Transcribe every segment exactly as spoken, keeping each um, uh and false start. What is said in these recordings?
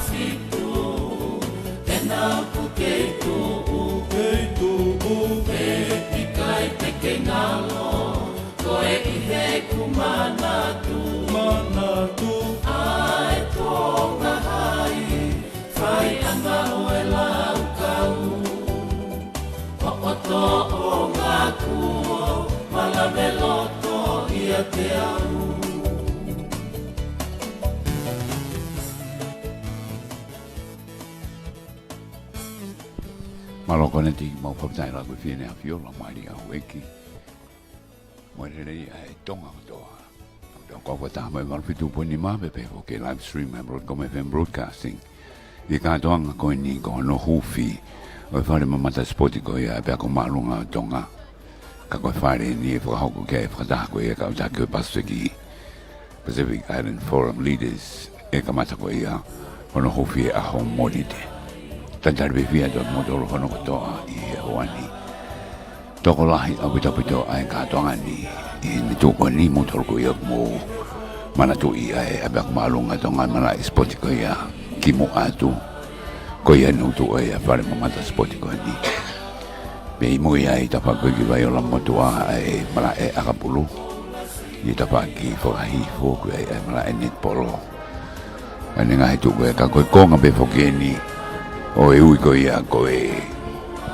Fitu, te nau kei tuʻu, kei tuʻu, ʻikai te ke ngalo, ko e ʻi heʻeku manatu, manatu, ʻa e Tonga Hai, fai ʻa e ngāue laukau, ʻo ʻoto ʻo ngākuo, malave loto ʻiate au. Mālō Koneti, mau fakafetaʻi lahi ko e fineʻeiki ʻa Fiola Malia Hueki. Mo e lelei ʻa e Tonga kotoa. Tau kau fakataha mo e valu fitu poini nima, pea pehē foki ki he live stream ʻa e Broadcom F M Broadcasting. ʻI he kātoanga ko eni ko hono huufi ʻo e fale mamata sipoti ko ia ʻa e ʻApiako Māʻolunga ʻo Tonga. Ka ko e fale eni ʻe fakahoko ki ai e fakataha ko ia ʻa e kau taki ʻo e Pasifiki, Pacific Island Forum Leaders, ʻe kamata ko ia hono huufi he ʻaho Mōnite. Talitali pē fiefia atu kimoutolu hono kotoa ʻi he houa ni. Tokolahi ʻaupito ʻaupito ʻa e kātoanga ni ʻi he tuʻu ko eni, moutolu ko ia ʻoku mou manatuʻi ʻa e ʻApiako Māʻolunga ʻo Tonga, malaʻe sipoti ko ia kimuʻa atu, ko ia naʻe tuʻu ai ʻa e fale mamata sipoti ko eni. Pea ʻi mui ai tafaʻaki ko ē ki Vaiola Motuʻa ʻa e malaʻe ʻakapulu. ʻI he tafaʻaki fakahihifo ko ia ʻa e malaʻe netipolo. ʻA ʻene ngaahi tuʻu ko ia, ka ko e konga pē foki eni ʻo e ui ko ia ko e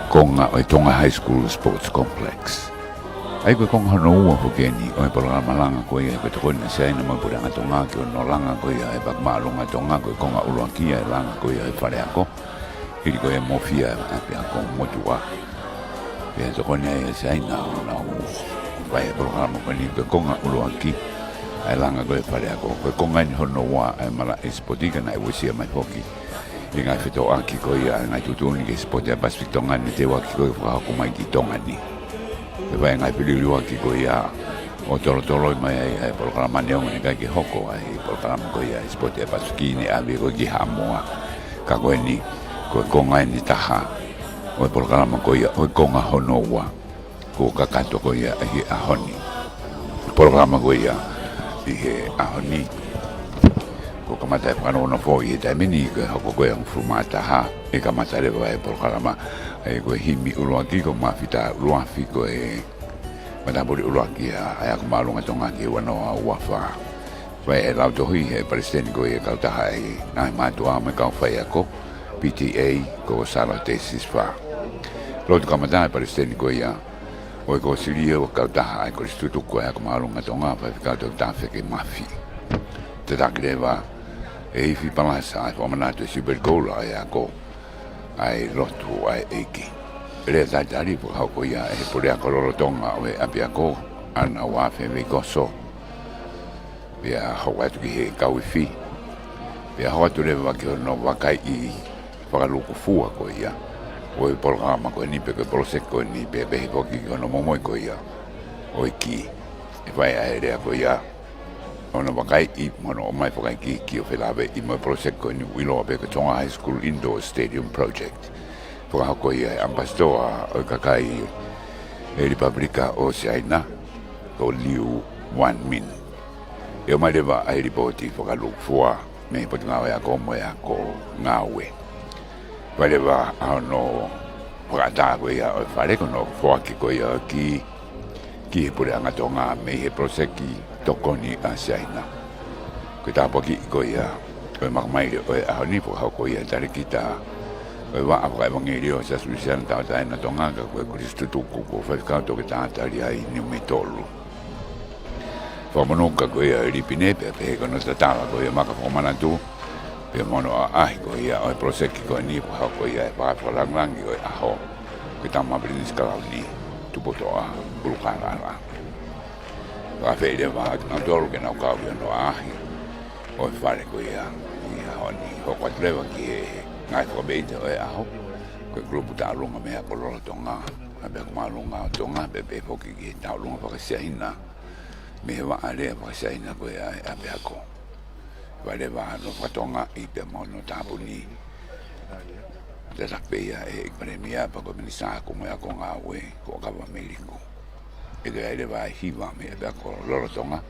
konga ʻo e Tonga High School Sports Complex. ʻA ia ko e konga hono ua foki eni ʻo e polokalama langa ko ia ko e tokoni ʻa Siaina mo e Puleʻanga Tonga ki hono langa ko ia ʻa e ʻApiako Māʻolunga ʻo Tonga, ko e konga ʻuluaki ʻa e langa ko ia ʻa e faleako. Hili ko ia mo e fia ʻa e ʻApiako Motuʻa. Pea tokoni ai ʻa Siaina ʻo nau fai e polokalama ko eni ko e konga ʻuluaki ʻa e langa ko ia ʻa e faleako. Ko e konga eni hono ua ʻa e malaʻe sipoti ka naʻe uesia mai foki ʻi he ngaahi fetōʻaki ko ia ʻa e ngaahi tuʻutuʻuni ki he sipoti ʻa e Pasifiki Tonga ni, teuaki ko ia ʻo fakahoko mai ki Tonga ni. ʻE fai e ngaahi feliuliuaki ko ia ʻo tolotoloi mai ai ʻa e polokalama neongo naʻe ʻikai ke hoko ʻa e polokalama ko ia ʻa e sipoti ʻa e Pasifiki ni ʻave ko ē ki Haʻamoa. Ka ko eni, ko e konga eni ʻe taha ʻo e polokalama ko ia ʻo e konga hono ua kuo kakato ko ia ʻi he ʻaho ni. Polokalama ko ia ʻi he ʻaho ni kuo kamata e fakanonofo ʻi he taimi ni, ko e hoko ko ia ʻe hongofulu mā taha ʻe kamata leva e polokalama. ʻA ia ko e himi ʻuluaki ko Mafita ʻUluafi, ko e matāpule ʻuluaki ʻa e ʻApiako Māʻolunga ʻo Tonga ki he ua noa ua fā. Fai e lautohi ʻe he palesiteni ko ia ʻo e kautaha ʻa e ngaahi mātuʻa mo e kau faiako, P T A, ko Sālote Sisifā. Lotu kamata ʻa e palesiteni ko ia ʻo e kōsilio ʻo e kautaha ʻa e Kolisi Tutuku ʻa e ʻApiako Māʻolunga ʻo Tonga, Faifekau Toketā Feke Mafi. Tataki leva ʻe Ifi Palasa ʻa e fakamanatu ʻo e Siupeli Koula ʻo e ako ʻa e lotu ʻa e ʻEiki. Lea talitali fakahoko ia ʻe he puleako lolotonga ʻo e ʻapiako, ʻAna Uafe Veikoso. Pea hoko atu ki he kau ifi. Pea hoko atu leva ki hono vakaiʻi fakalūkufua ko ia ʻo e polokalama ko eni pe ko e poloseki ko eni, pea pehē foki ki hono momoi ko ia ʻo e kī. ʻE fai ʻa e lea ko ia ʻo hono vakaiʻi mo hono ʻomai fakaikiiki ʻo felāveʻi mo e poloseki ko eni ʻoku ʻiloa pē ko e Tonga High School Indoor Stadium Project. Fakahoko ia ʻe he ʻAmipasitoa ʻo e kakai ʻo e Lepupelika ʻo Siaina, ko Liu Wanmin. ʻE ʻomai leva ʻa e lipooti fakalūkufua mei he Potungāue Ako mo e Ako Ngāue. Fai leva ʻa hono fakaʻatā ko ia ʻo e fale, ko hono foaki ko ia ʻo e kī ki he Puleʻanga Tonga mei he poloseki tokoni ʻa Siaina. Ko e tāpuaki ko ia ʻo e makamaile ʻo e ʻaho ni, fakahoko ia ʻe he talēkita ʻo e Vaʻa Fakaʻevangeliō ʻo e Siasi Uēsiliana Tauʻatāina ʻo Tonga, ka ko e Kolisi Tutuku, ko Faifekau Toketā Taliai Niumeitolu. Fakamonū ka ko ia ʻa e Lipine, pea pehē ki hono tatala ko ia ʻo e maka fakamanatu, pea mo hono ʻaʻahi ko ia ʻo e poloseki ko eni, fakahoko ia ʻe he Paʻanga Fakalāngilangi ʻo e ʻAho, ko e Tama Pilinisi Kalauni Tupoutoʻa Pulukalala. Fakaafeʻi leva ʻa kinautolu ke nau kau ki hono ʻaʻahi ʻo e fale ko ia ʻi he ʻaho ni. Hoko atu leva ki he ngaahi fakameʻite ʻo e ʻaho, ko e kulupu tauʻolunga mei he ako lolotonga ʻa e ʻApiako Māʻolunga ʻo Tonga, pea pehē foki ki he tauʻolunga faka-Siaina mei he vaʻa lea faka-Siaina ko ia ʻa e ʻapiako. Fai leva hono fakatokangaʻi pea mo hono tāpuni, tataki pē ia ʻe he ʻEiki Palēmia pea ko e Minisitā Ako mo e Ako Ngāue, ko ʻAkava Meliku. ʻE kei ʻi ai leva e hiva mei he ʻapiako lolotonga,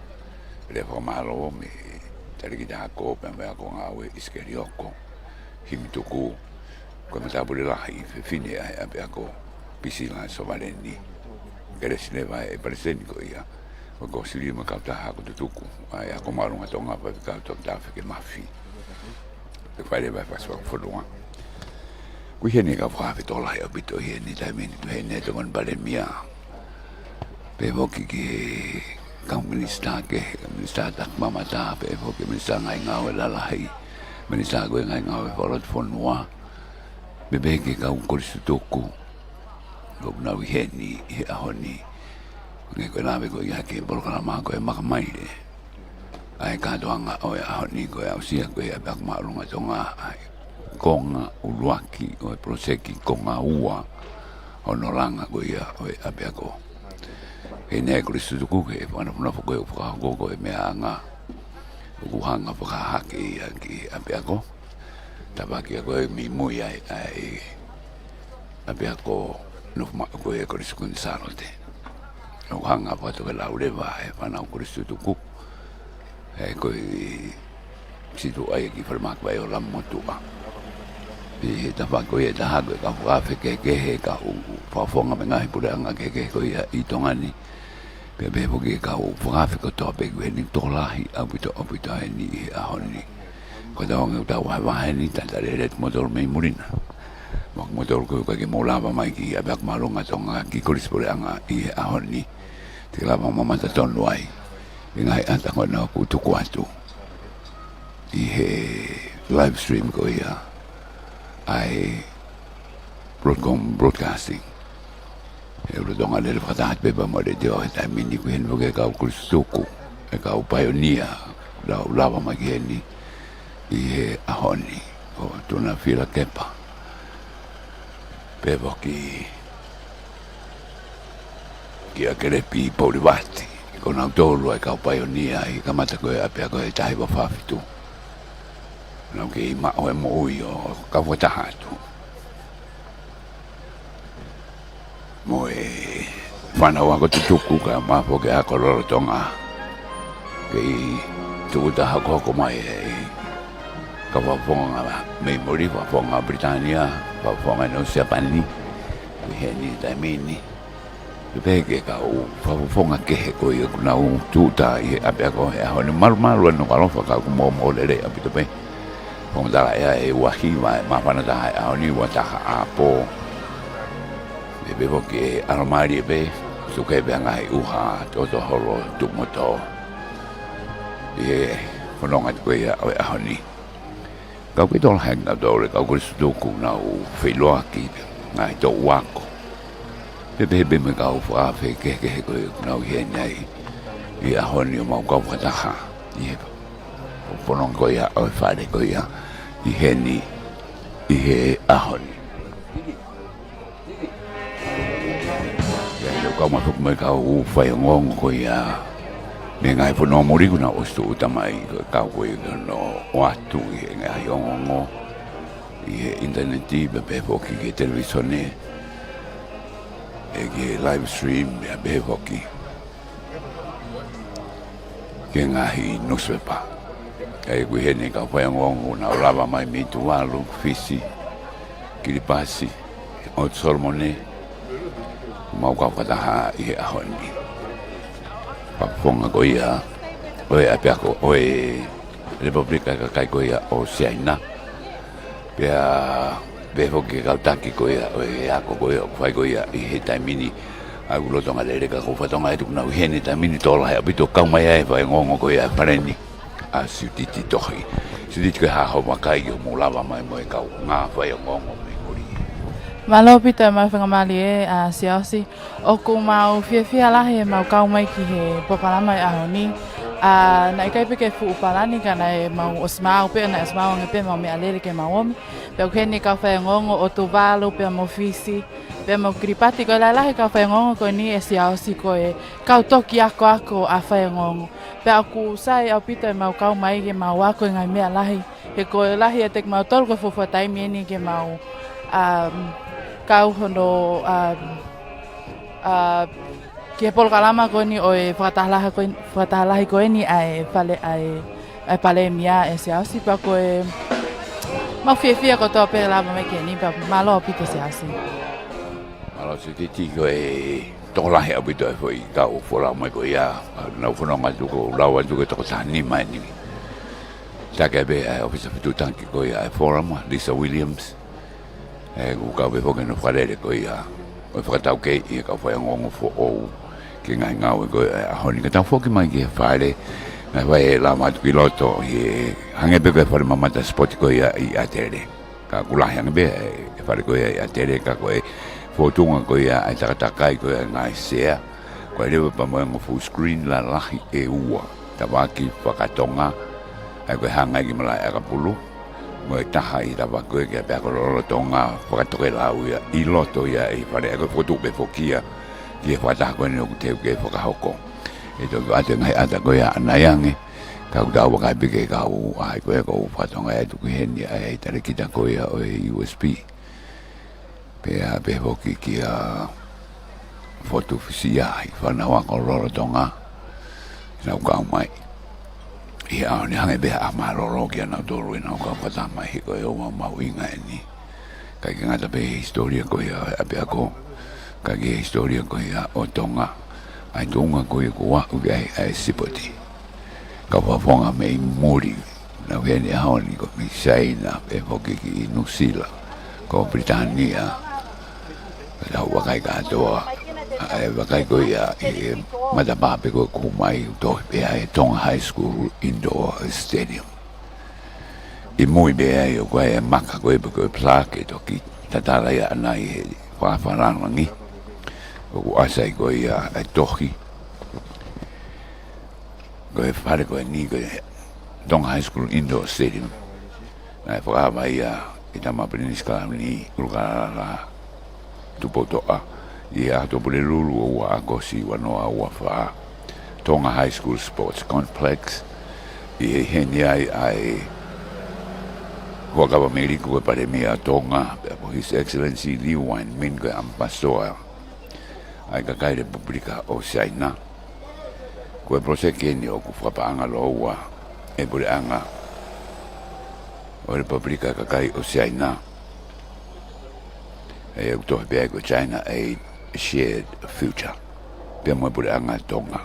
lea fakamālō mei he talēkita ako pea mo e ako ngāue, ʻIsikeli ʻOko. himi tuku, ko e matāpule lahi fefine ʻa e ʻapiako, Pisila Sovaleni. Kelesi leva e palesiteni ko ia, ko e kōsilio mo e kautaha ako tutuku ʻa e Ako Māʻolunga Tonga, Faifekau Toketā Feke Mafi. Ke fai leva e fasi fakafonua. Ko e heni ka fakafetolahi ʻaupito ʻi heni taimi ni, ko e heni e tokoni palēmia. Pea foki ki he kau minisitā kehe, minisitā taki mamata, pea foki minisitā ngaahi ngāue lalahi, minisitā ko e ngaahi ngāue fakalotofonua, pea pehē ki he kau kolisi tutuku, ʻoku nau ʻi heni ʻi he ʻaho ni. Hangē ko e lave ko ia ki he polokalama ko e Makamaile. ʻA e kātoanga ʻo e ʻaho ni ko e aʻusia ko e ʻapiako māʻolunga Tonga, ʻa e konga ʻuluaki ʻo e poloseki konga ua hono langa ko ia ʻo e ʻapiako. Heni e kolisi tutuku ke fakanofonofo ko e fakahoko ko e meʻaʻanga ʻoku hanga fakahake ia ki he ʻapiako. Tafaʻaki ko e mimui ai ʻa e ʻapiako nofo maʻu ko e Kolisi Kuini Sālote. ʻOku hanga fakatokelau leva e fānau kolisi tutuku. ʻE ko e situ ai ki Falemahaki Vaiola Motuʻa. ʻI he tafaʻaki ko ia ʻe taha ko e kau fakaafe kehekehe, kau fakafofonga mei he ngaahi puleʻanga kehekehe ko ia ʻi Tonga ni. Pea pehē foki ki he kau fakaafe kotoa pē ko eni, tokolahi ʻaupito ʻaupito heni ʻi he ʻaho ni. Ko e tau ange ʻoku tau vahevahe ni, talitali lelei kimoutolu mei muli na. Mo kimoutolu ko ē ʻoku ʻikai ke mou lava mai ki ʻapiako māʻolunga Tonga ki Kolisi Puleʻanga ʻi he ʻaho ni, te ke lava mamata tonu ai ʻi he ngaahi ʻata ko ena ʻoku tuku atu ʻi he live stream ko ia ʻa e Broadcom Broadcasting. ʻE ʻulutonga lele fakataha pē pea mo e letiō he taimi ni. Ko e heni foki e kau kolisi tutuku, e kau paionia, lau lava mai ki heni ʻi he ʻaho ni, ko Tuna Fila Kepa. Pea foki kia Kelepi Polivati, ko nautolu ʻa e kau paionia ʻi he kamata ko e ʻapiako he taha hiva fā fitu. Nau kei maʻu e moʻui ʻo kau fakataha atu mo e fānau ako tutuku kae ʻumaʻā foki e ako lolotonga. Kei tūʻuta hokohoko mai e kau fakafofonga mei muli, fakafofonga Pilitānia, fakafofonga Nuʻu Sila, Siapani, ʻi heni taimi ni. Pea pehē ki he kau fakafofonga kehe ko ia ʻoku nau tūʻuta ʻi he ʻapiako he ʻaho ni. Malumalu ʻa e ʻaloʻofa, ka ʻoku mōmō lelei ʻaupito pē. Fakamatala ʻe ʻi ai e ua hiva e māfana taha he ʻaho ni, ua taha ʻapō. Pea pehē foki e ʻalomālie pē, tuku pē ngaahi ʻuha, toto holo, tuʻu motu ʻi he fononga ko ia ʻo e ʻaho ni. Kau kei tokolahi ange kinautolu e kau kolisi tutuku ʻoku nau feʻiloaki ngaahi toʻu ako. Pea pehē pē mo e kau fakaafe kehekehe ko ē ʻoku nau ʻi heni ai ʻi he ʻaho ni ʻo mau kau fakataha ʻi he fononga ko ia ʻo e fale ko ia ʻi heni ʻi he ʻaho ni. Pea ʻoku kau mai foki mo e kau faiongoongo ko ia mei he ngaahi fonua muli kuo nau ʻosi tūʻuta mai, ko e kau ko ia ʻoku nau ʻoatu ʻi he ngaahi ongoongo ʻi he ʻinitaneti, pea pehē foki ki he televīsone, ʻe ki he live stream, pea pehē foki ki he ngaahi nusipepa. ʻA ia ko e heni e kau faiongoongo ʻoku nau lava mai mei Tuvalu, Fisi, Kilipasi, ʻOtu Solomone, mau kau fakataha ʻi he ʻaho ni. Fakafofonga ko ia ʻo e ʻapiako ʻo e Lepupelika Kakai ko ia ʻo Siaina. Pea pehē foki ki he kau taki ko ia ʻo e ako ko ia ʻoku fai ko ia ʻi he taimi ni. ʻA ia ʻoku lolotonga lele, ka ko e fatongia ʻoku nau ʻi heni he taimi ni, tokolahi ʻaupito, kau mai ai e faiongoongo ko ia ʻa e fale ni, ʻa Siutiti Tohi. Siutiti, ko e hā hoʻo vakai ʻoku mou lava mai mo e kaungā faiongoongo mei muli? Mālō ʻaupito e maʻu faingamālie ʻa Siaosi. ʻOku mau fiefia lahi ʻemau kau mai ki he polokalama ʻi he ʻaho ni. ʻA, naʻe ʻikai pē ke fuʻu palani ka naʻe mau ʻosi maʻu pē, naʻe ʻosi maʻu ange pē ʻemau meʻalele ke mau ō mai. Pea ʻoku ʻi heni e kau faiongoongo ʻo Tuvalu pea mo Fisi, pea mo Kilipati. Ko e lahilahi e kau faiongoongo ko eni, ʻe Siaosi, ko e kau toki akoako ʻa e faiongoongo. Pea ʻoku sai ʻaupito ʻemau kau mai ke mau ako e ngaahi meʻa lahi. He ko e lahi ʻiate kimautolu ko e fuofua taimi eni ke mau, um, kau hono, um, uh, ki he polokalama ko eni ʻo e fakataha lahi ko eni, fakataha lahi ko eni ʻa e fale, ʻa e, ʻa e palēmia, ʻe Siaosi. Pea ko e, Mau fiefia kotoa pē lava mai ki heni pea mālō ʻaupito Siaosi. Mālō Sititi, ko e tokolahi ʻaupito e foʻi kau folau mai ko ia, nau fononga atu ko e lau atu ko e toko taha nima eni. Taki pē ʻa e ʻōfisa fetuʻutaki ko ia ʻa e Forum, Lisa Williams. ʻE, ʻoku kau pē foki hono fakalele ko ia ʻo e fakataukei ʻa e kau faiongoongo foʻou ki he ngaahi ngāue ko ia ʻo e ʻaho ni. Ka tau foki mai ki he fale, naʻe fai e lava atu ki loto ʻi he, hangē pē ko e fale mamata sipoti ko ia ʻi ʻAtele. Ka ʻoku lahi ange pē e fale ko ia ʻi ʻAtele, ka ko e fōtunga ko ia ʻa e takatakai ko ia ʻa e ngaahi sea, ko e leva pea mo e ongo full screen lalahi ʻe ua, tafaʻaki fakatonga, ʻa ia ko e hanga ki malaʻe ʻakapulu, mo e taha ʻi he tafaʻaki ko ia ki ʻapiako lolotonga fakatokelau ia ʻi loto ia ʻi he fale, ʻa ia ko e fokotuʻu pē foki ia ki he fakataha ko eni ʻoku teu ke fakahoko. ʻE toki ʻoatu e ngaahi ʻata ko ia ʻanai ange, ka ʻoku tau vakai pē ki he kau ʻaho ko ia ʻoku fakatonga atu ki heni, ʻa e talēkita ko ia ʻo e U S P. Pea pehē foki kia Fotu Fisia ʻi he fānau ako lolotonga, nau kau mai ʻi he ʻaho ni, hangē pē ha mālōlō kia nautolu ʻenau kau fakataha mai he ko e ʻoku mahuʻinga eni. ʻIkai ke ngata pē he hisitōlia ko ia ʻo e ʻapiako, ka ki he hisitōlia ko ia ʻo Tonga, ʻa e tuʻunga ko ia ʻoku aʻu ki ai ʻa e sipoti. Kau fakafofonga mei muli, nau ʻi heni he ʻaho ni, ko e mei Saina, pehē foki ki Nuʻusila, ko Pilitānia. Ka tau vakai kātoa, ʻa e vakai ko ia ʻi he matapā pē ko ē ʻoku mai, ʻoku tohi pē ʻa e Tonga High School Indoor Stadium. ʻI mui pē ai ʻoku ʻi ai e maka ko ē pe ko e plaque ʻe toki tatala ia ʻanai he fakafalala langi. ʻOku ʻasi ai ko ia ʻa e tohi. Ko e fale ko eni ko e Tonga High School Indoor Stadium, naʻe fakaava ia ʻe Tama Pilinisi Kalauni ʻUlukalala Tupoutoʻa ʻi he ʻaho Pulelulu ua ʻAokosi ua noa ua fā. Tonga High School Sports Complex, ʻi he ʻi heni ai ʻa e Huʻakavameiliku ko e Palēmia ʻo Tonga, pea mo His Excellency Lee Whyte Min ko e ʻAmipasitoa ʻa e kakai Lepupulika ʻo Siaina. Ko e poloseki eni ʻoku fakapaʻanga lōua ʻe he puleʻanga ʻo e Lepupulika ʻa e Kakai ʻo Siaina, ʻa ia ʻoku tohi pē ai ko China Aid Shared Future, pea mo e puleʻanga Tonga.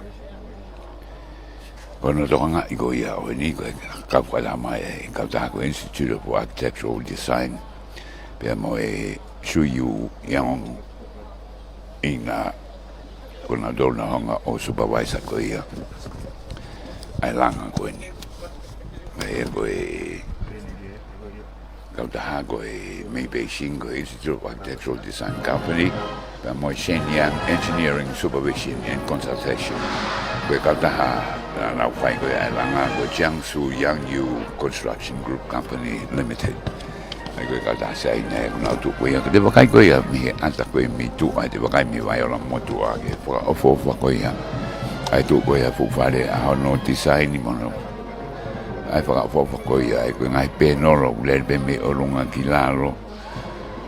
Ko hono tokangaʻi ko ia ʻo eni ko e kau fakataha mai ʻa e kautaha ko e Institute of Architectural Design, pea mo e Shuyu Yang, ʻi he ko nautolu naʻa nau hanga ʻo supervise ko ia ʻa e langa ko eni. ʻA ia ko e kautaha ko e mei Beijing ko e Institute of Architectural Design Company, pea mo e Shenyang Engineering Supervision and Consultation. Ko e kautaha naʻa nau fai ko ia ʻa e langa ko e Jiangsu Yangyu Construction Group Company Limited. ʻA ia ko e kautaha Siaina ʻoku nau tuʻu ko ia. Ka te vakai ko ia mei he ʻata ko ē mei tuʻa, te vakai mei Vaiola motuʻa, ke fakaʻofoʻofa ko ia ʻa e tuʻu ko ia fuʻu fale, ʻa hono tisaini mo hono, ʻa e fakaʻofoʻofa ko ia, ʻa ia ko e ngaahi pēnolo ʻoku lele pē mei ʻolunga ki lalo,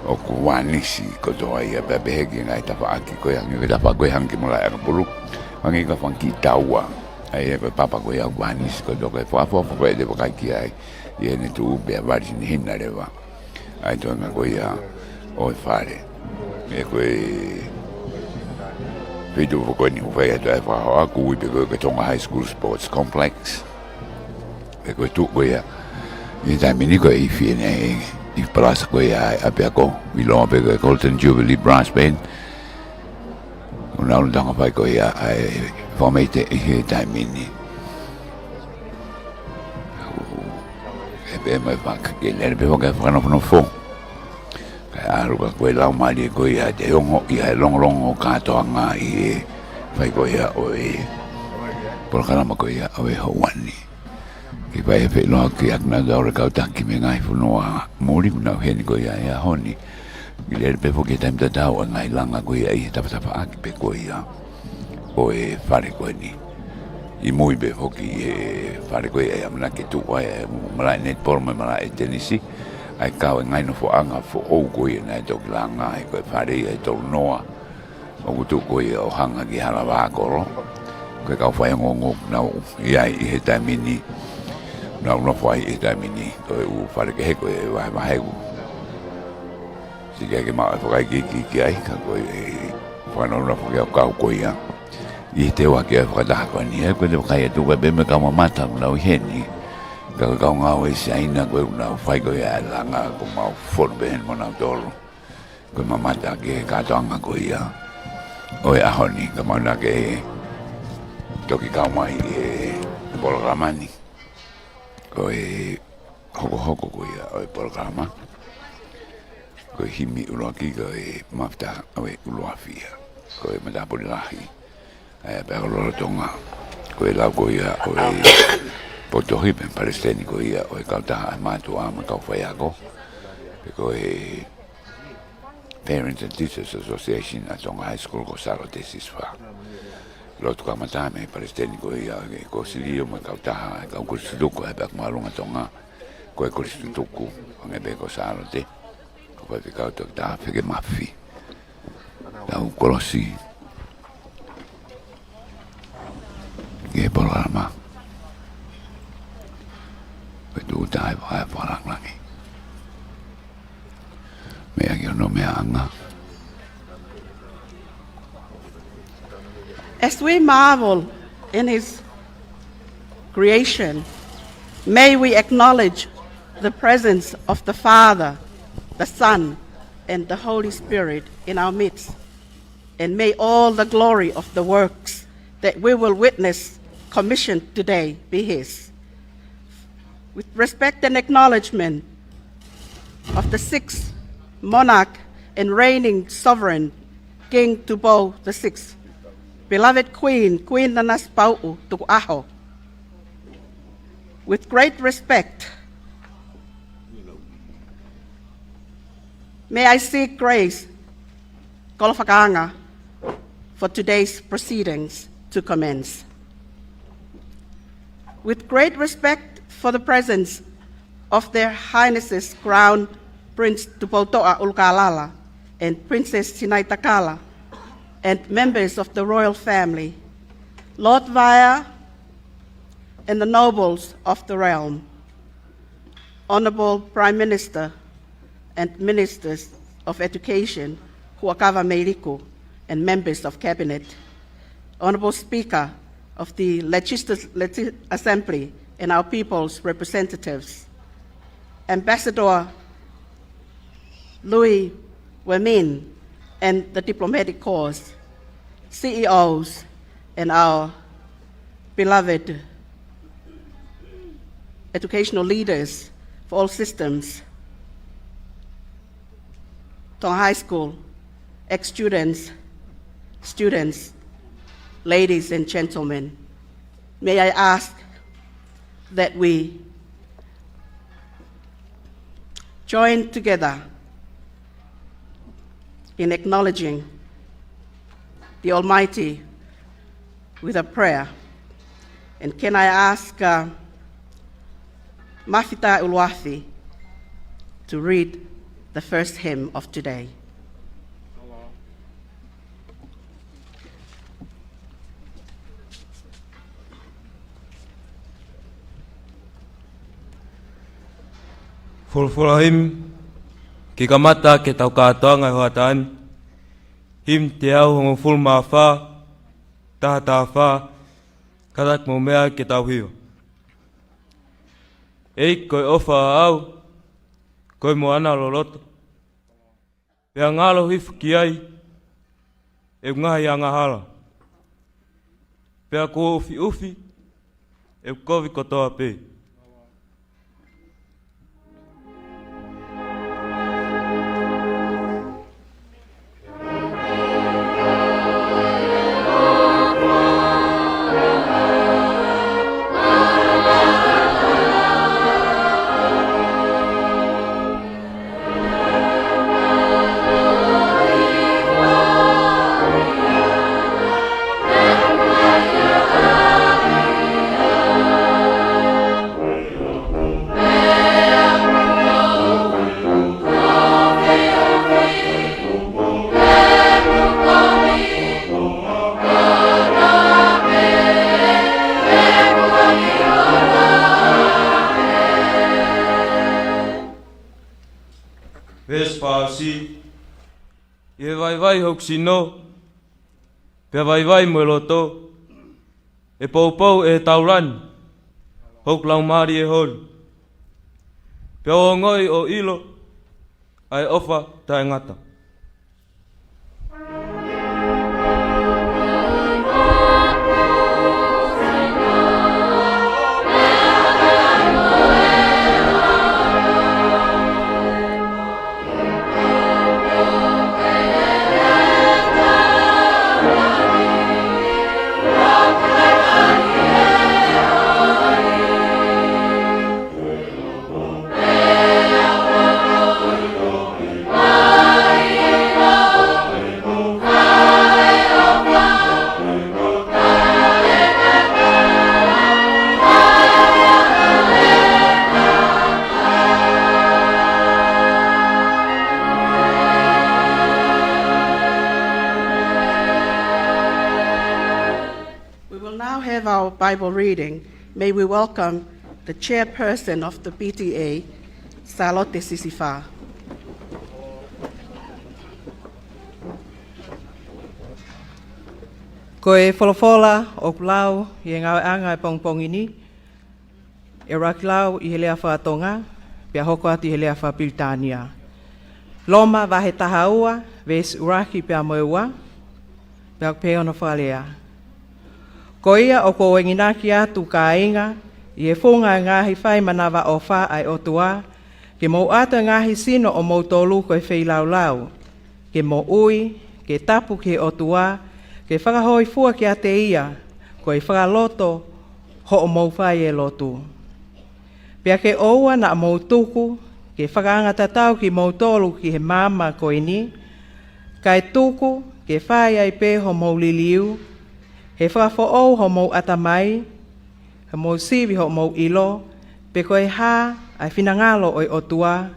ʻoku vānisi kotoa ia pea pehē ki he ngaahi tafaʻaki ko ia, hangē ko e tafaʻaki ko ē hangē ki malaʻe ʻakapulu, hangē ko e fanga kiʻi taua, ʻa ia ko e papa ko ia ʻoku vānisi kotoa. Ko e fakaʻofoʻofa ko ia te vakai ki ai, ʻi heʻene tuʻu pea vānisi hinehina leva ʻa e toenga ko ia ʻo e fale. ʻA ia ko e feituʻu foki ko eni ʻoku fai atu ai e fakahohaʻa, ʻoku ui pē ko e Tonga High School Sports Complex. ʻA ia ko e tuʻu ko ia ʻi he taimi ni ko e ifi eni ʻi he palasa ko ia ʻa e ʻapiako, ʻiloa pē ko e Golden Jubilee Brass Band. ʻOku nau lolotonga fai ko ia ʻa e fakameiteʻi he taimi ni. ʻE pehē mai faka ke lele pē foki ʻa e fakanofonofo. Kae ʻalu ka ko e laumālie ko ia te ongoʻi ʻa e longolongo kātoanga ʻi he fai ko ia ʻo e polokalama ko ia ʻo e houa ni. Ke fai e feʻiloaki ʻa kinautolu e kau taki mei he ngaahi fonua muli ʻoku nau ʻi heni ko ia he ʻaho ni. Ke lele pē foki he taimi tatau ʻa e ngaahi langa ko ia ʻi he tafatafaʻaki pē ko ia ʻo e fale ko eni. ʻI mui pē foki he fale ko ia ʻe ʻamanaki ke tuʻu ai e malaʻe netipolo mo e malaʻe tenisi, ʻa ia kau e ngaahi nofoʻanga foʻou ko ia naʻe toki langa ai, ko e fale ia ʻe tolu noa ʻoku tuʻu ko ia ʻo hanga ki Halavā Kolo. Ko e kau faiongoongo ʻoku nau ʻi ai ʻi he taimi ni, Nau nofo ai he taimi ni, ko e ʻū fale kehe ko e vahevahe ʻoku siʻi ke maʻu e fakaikiiki ki ai, ka ko e fakanonga foki ʻa e kau ko ia. ʻI he teu ʻaki ʻa e fakataha ko eni, ʻa ia ko e te vakai atu ko e pē mei he kau mamata ʻoku nau ʻi heni. Ka ko e kau ngāue Siaina ko ē ʻoku nau fai ko ia e langa, ko mau fonu pē heni mo nautolu. Ko e mamata ki he kātoanga ko ia ʻo e ʻaho ni, ka mau na ke toki kau mai he polokalama ni. Ko e hokohoko ko ia ʻo e polokalama, ko e himi ʻuluaki ko e Mafita ʻo e ʻUluafi ia. Ko e matāpule lahi ʻa e ʻapiako lolotonga. Ko e lau ko ia ʻo e Potohi pe Palesiteni ko ia ʻo e kautaha ʻa e mātuʻa mo e kau faiako, pe ko e Parents and Teachers Association ʻa Tonga High School ko Sālote Sisifā. Lotu kamata mei he Palesiteni ko ia ʻo e Kosilio mo e kautaha ʻa e kau kolisi tutuku ʻa e ʻapiako māʻolunga Tonga, ko e kolisi tutuku, hangē pē ko Sālote, ko e faifekau Toketā Feke Mafi. Tau kolosi ki he polokalama. Ko e tūʻuta ʻa e fakalāngilangi. Meʻa ki hono meʻaʻanga. As we marvel in his creation, may we acknowledge the presence of the Father, the Son, and the Holy Spirit in our midst. And may all the glory of the works that we will witness commissioned today be his. With respect and acknowledgement of the sixth monarch and reigning sovereign, King Tupou the sixth, beloved Queen, Queen Nanasipauʻu Tukuʻaho. With great respect, may I seek grace, kolo fakaanga, for today's proceedings to commence. With great respect for the presence of Their Highnesses Crown Prince Tupoutoʻa ʻUlukalala and Princess Sinaitakala and members of the royal family, Lord Vaea and the nobles of the realm, Honourable Prime Minister and Ministers of Education, Huʻakavameiliku, and members of Cabinet, Honourable Speaker of the Legislat-, Legis-, Assembly and our people's representatives, Ambassador Louis Wei Min and the diplomatic corps, C E Os, and our beloved educational leaders for all systems, Tonga High School, ex-students, students, ladies and gentlemen, may I ask that we join together in acknowledging the Almighty with a prayer. And can I ask, uh, Mafita ʻUluafi to read the first hymn of today? Folofola hymn, ke kamata ke tau kātoanga he hoʻatā ni. Hymn teau hongofulu mā fā, taha taha fā, kātaki mo meʻa ke tau hiva. ʻEiki ko e ʻofa ʻaʻau, ko e moana loloto. Pea ngalo hifo ki ai ʻeku ngaahi angahala. Pea kuo ʻufiʻufi ʻeku kovi kotoa pē. Veesi fā C. ʻI he vaivai hoku sino, pea vaivai mo e loto, ʻe poupou ʻe he taulani hoku laumālie holi, pea u ongoʻi ʻo ʻilo ʻa e ʻofa taʻengata. We will now have our Bible reading. May we welcome the chairperson of the P T A, Sālote Sisifā. Ko e folofola ʻoku lau ʻi he ngāueʻanga ʻo e pongipongi ni, ʻe ʻuluaki lau ʻi he lea faka-Tonga, pea hoko atu ʻi he lea faka-Pilitānia. Loma vahe taha ua, veesi ʻuluaki pea mo e ua, pea ʻoku pehē hono fakalea. Ko ia ʻoku ou enginaki atu, kāinga, ʻi he funga ʻo e ngaahi fai manavaʻofa ʻa e ʻOtua, ke mou ʻatu e ngaahi sino ʻomoutolu ko e feilaulau, ke moʻui, ke tapu ki he ʻOtua, ke fakahōifua kiate ia, ko e fakaloto hoʻomou fai e lotu. Pea ke ʻoua naʻa mou tuku ke fakaanga tatau kimoutolu ki he maama ko eni, kae tuku ke fai ai pē hoʻomou liliu, he fakafoʻou hoʻomou ʻatamai, hoʻomou sivi hoʻomou ʻilo, pe ko e hā ʻa e finangalo ʻo e ʻOtua,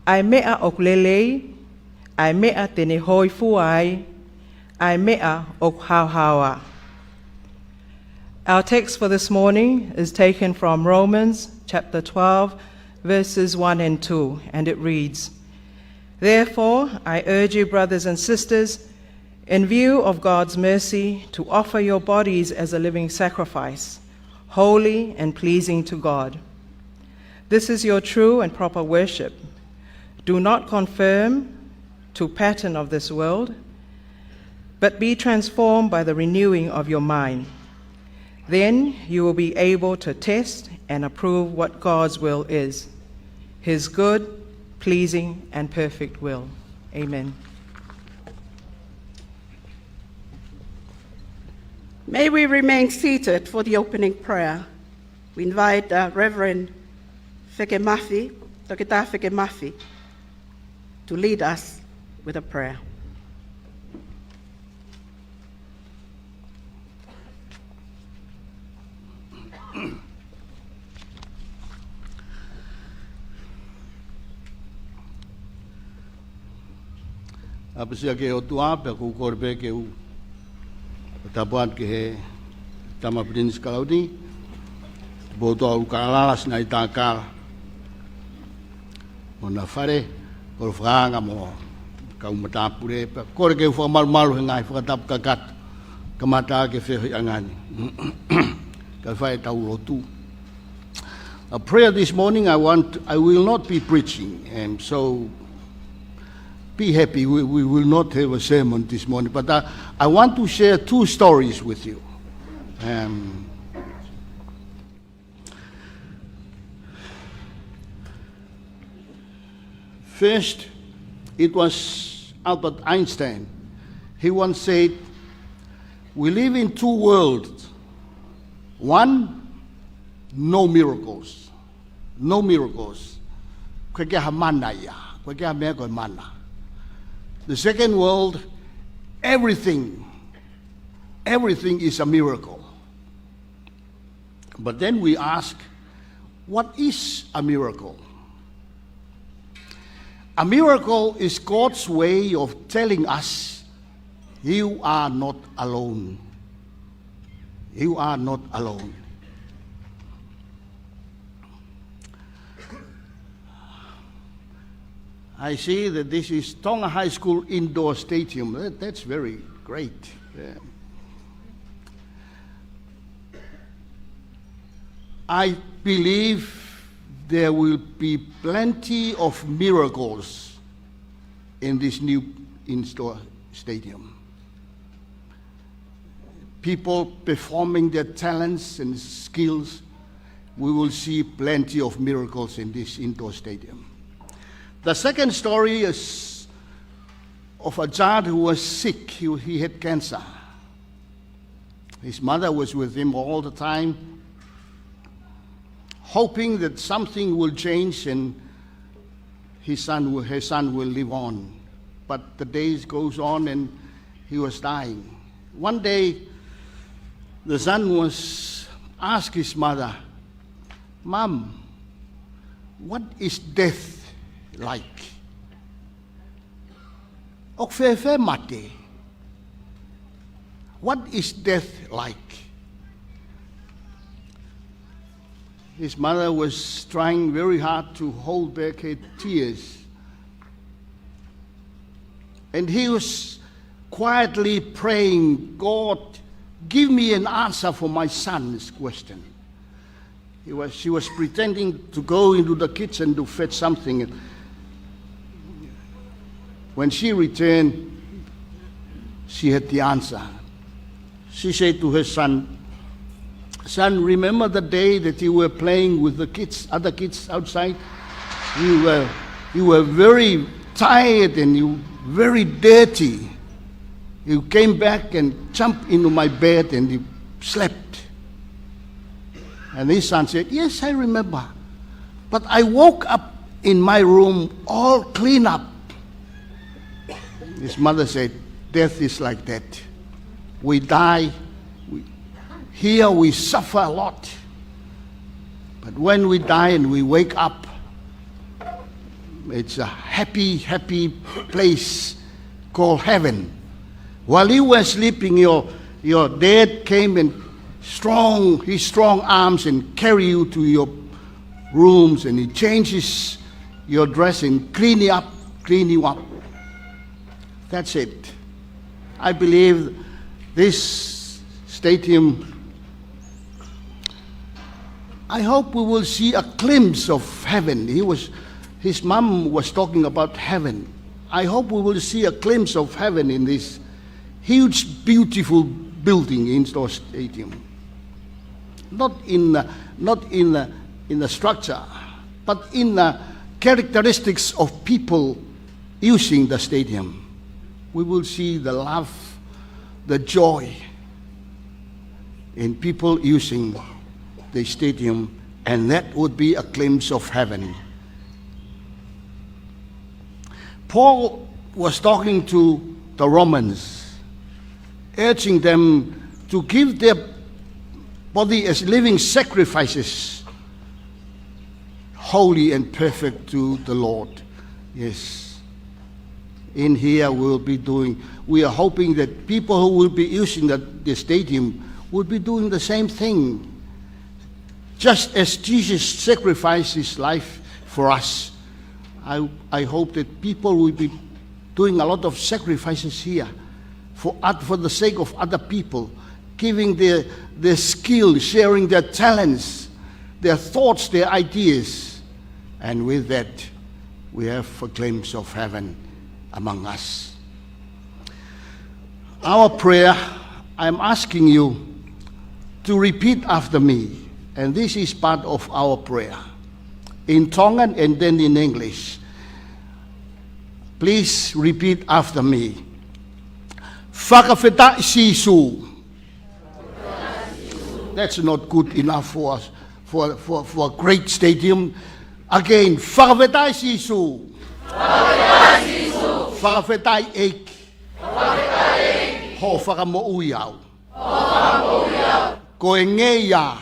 ʻa e meʻa ʻoku lelei, ʻa e meʻa te ne hōifua ai, ʻa e meʻa ʻoku haohaoa. Our text for this morning is taken from Romans chapter twelve, verses one and two, and it reads, "Therefore, I urge you, brothers and sisters, in view of God's mercy, to offer your bodies as a living sacrifice, holy and pleasing to God. This is your true and proper worship. Do not conform to pattern of this world, but be transformed by the renewing of your mind. Then you will be able to test and approve what God's will is, his good, pleasing, and perfect will." Amen. May we remain seated for the opening prayer. We invite, uh, Reverend Feke Mafi, Toketā Feke Mafi, to lead us with a prayer. ʻApasia ki he ʻOtua, pea ʻoku ou kole pē ke u fakatapu atu ki he Tama Pilinisi Kalauni, Tupoutolu Kalala Sinaitakala, mo hona fale, kolo fakaanga mo kau matāpule, pea kole ke u fakamalumalu he ngaahi fakatapu kakato, kamata ʻaki e feohiʻanga ni. Kae fai ʻetau lotu. A prayer this morning, I want, I will not be preaching, and so be happy, we, we will not have a sermon this morning, but I, I want to share two stories with you. Um, First, it was Albert Einstein. He once said, "We live in two worlds. One, no miracles. No miracles." ʻOku ʻikai ha mana ia. ʻOku ʻikai ha meʻa ko e mana. The second world, everything, everything is a miracle. But then we ask, what is a miracle? A miracle is God's way of telling us, "You are not alone. You are not alone." I see that this is Tonga High School Indoor Stadium. That, that's very great. Yeah. I believe there will be plenty of miracles in this new indoor stadium. People performing their talents and skills, we will see plenty of miracles in this indoor stadium. The second story is of a child who was sick. He, he had cancer. His mother was with him all the time, hoping that something will change and his son will, her son will live on. But the days goes on and he was dying. One day, the son was asked his mother, "Mom, what is death like? ʻOku fēfē mate? What is death like?" His mother was trying very hard to hold back her tears. And he was quietly praying, "God, give me an answer for my son's question." He was, she was pretending to go into the kitchen to fetch something. When she returned, she had the answer. She said to her son, "Son, remember the day that you were playing with the kids, other kids outside? You were, you were very tired and you very dirty. You came back and jumped into my bed and you slept." And his son said, "Yes, I remember. But I woke up in my room all clean up." His mother said, "Death is like that. We die, we, here we suffer a lot. But when we die and we wake up, it's a happy, happy place called heaven. While you were sleeping, your, your dad came and strong, his strong arms and carry you to your rooms, and he changes your dress and clean you up, clean you up." That's it. I believe this stadium, I hope we will see a glimpse of heaven. He was, his mom was talking about heaven. I hope we will see a glimpse of heaven in this huge, beautiful building, indoor stadium. Not in the, not in the, in the structure, but in the characteristics of people using the stadium. We will see the love, the joy in people using the stadium, and that would be a glimpse of heaven. Paul was talking to the Romans, urging them to give their body as living sacrifices, holy and perfect to the Lord. Yes. In here we will be doing, we are hoping that people who will be using the, the stadium will be doing the same thing. Just as Jesus sacrificed his life for us, I, I hope that people will be doing a lot of sacrifices here for oth-, for the sake of other people, giving their, their skill, sharing their talents, their thoughts, their ideas. And with that, we have a glimpse of heaven among us. Our prayer, I'm asking you to repeat after me, and this is part of our prayer. In Tongan and then in English. Please repeat after me. Fakafetaʻi Sīsū. That's not good enough for us, for, for, for a great stadium. Again, fakafetaʻi Sīsū. Fakafetaʻi ʻEiki. Hoʻo fakamoʻui au. Ko e ngeia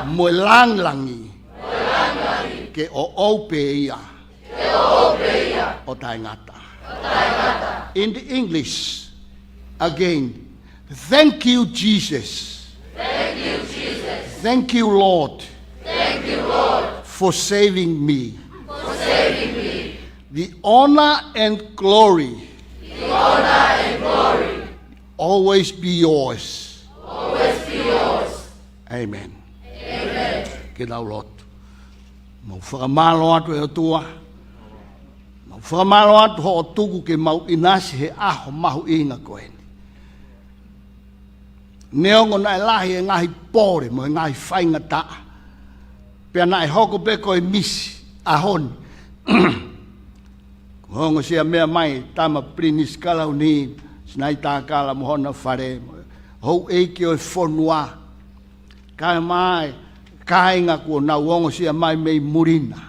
mo e langilangi ke ʻoʻou pē ia ʻo taʻengata. In the English, again, thank you, Jesus. Thank you, Jesus. Thank you, Lord, for saving me. For saving me. The honor and glory. The honor and glory. Always be yours. Always be yours. Amen. Amen. Ke tau lotu. Mau fakamālō atu ʻe ʻOtua. Mau fakamālō atu hoʻo tuku ke mau ʻinasi he ʻaho mahuʻinga ko eni. Neongo naʻe lahi e ngaahi pole mo e ngaahi faingataʻa. Pea naʻe hoko pē ko e misi ʻaho ni. Ko e ongosia mai e tama Pilinisi Kalauni, Sinaitakala mo hona fale, houʻeiki ʻo e fonua. Kae mai, kāinga kuo nau ongosia mai mei muli na.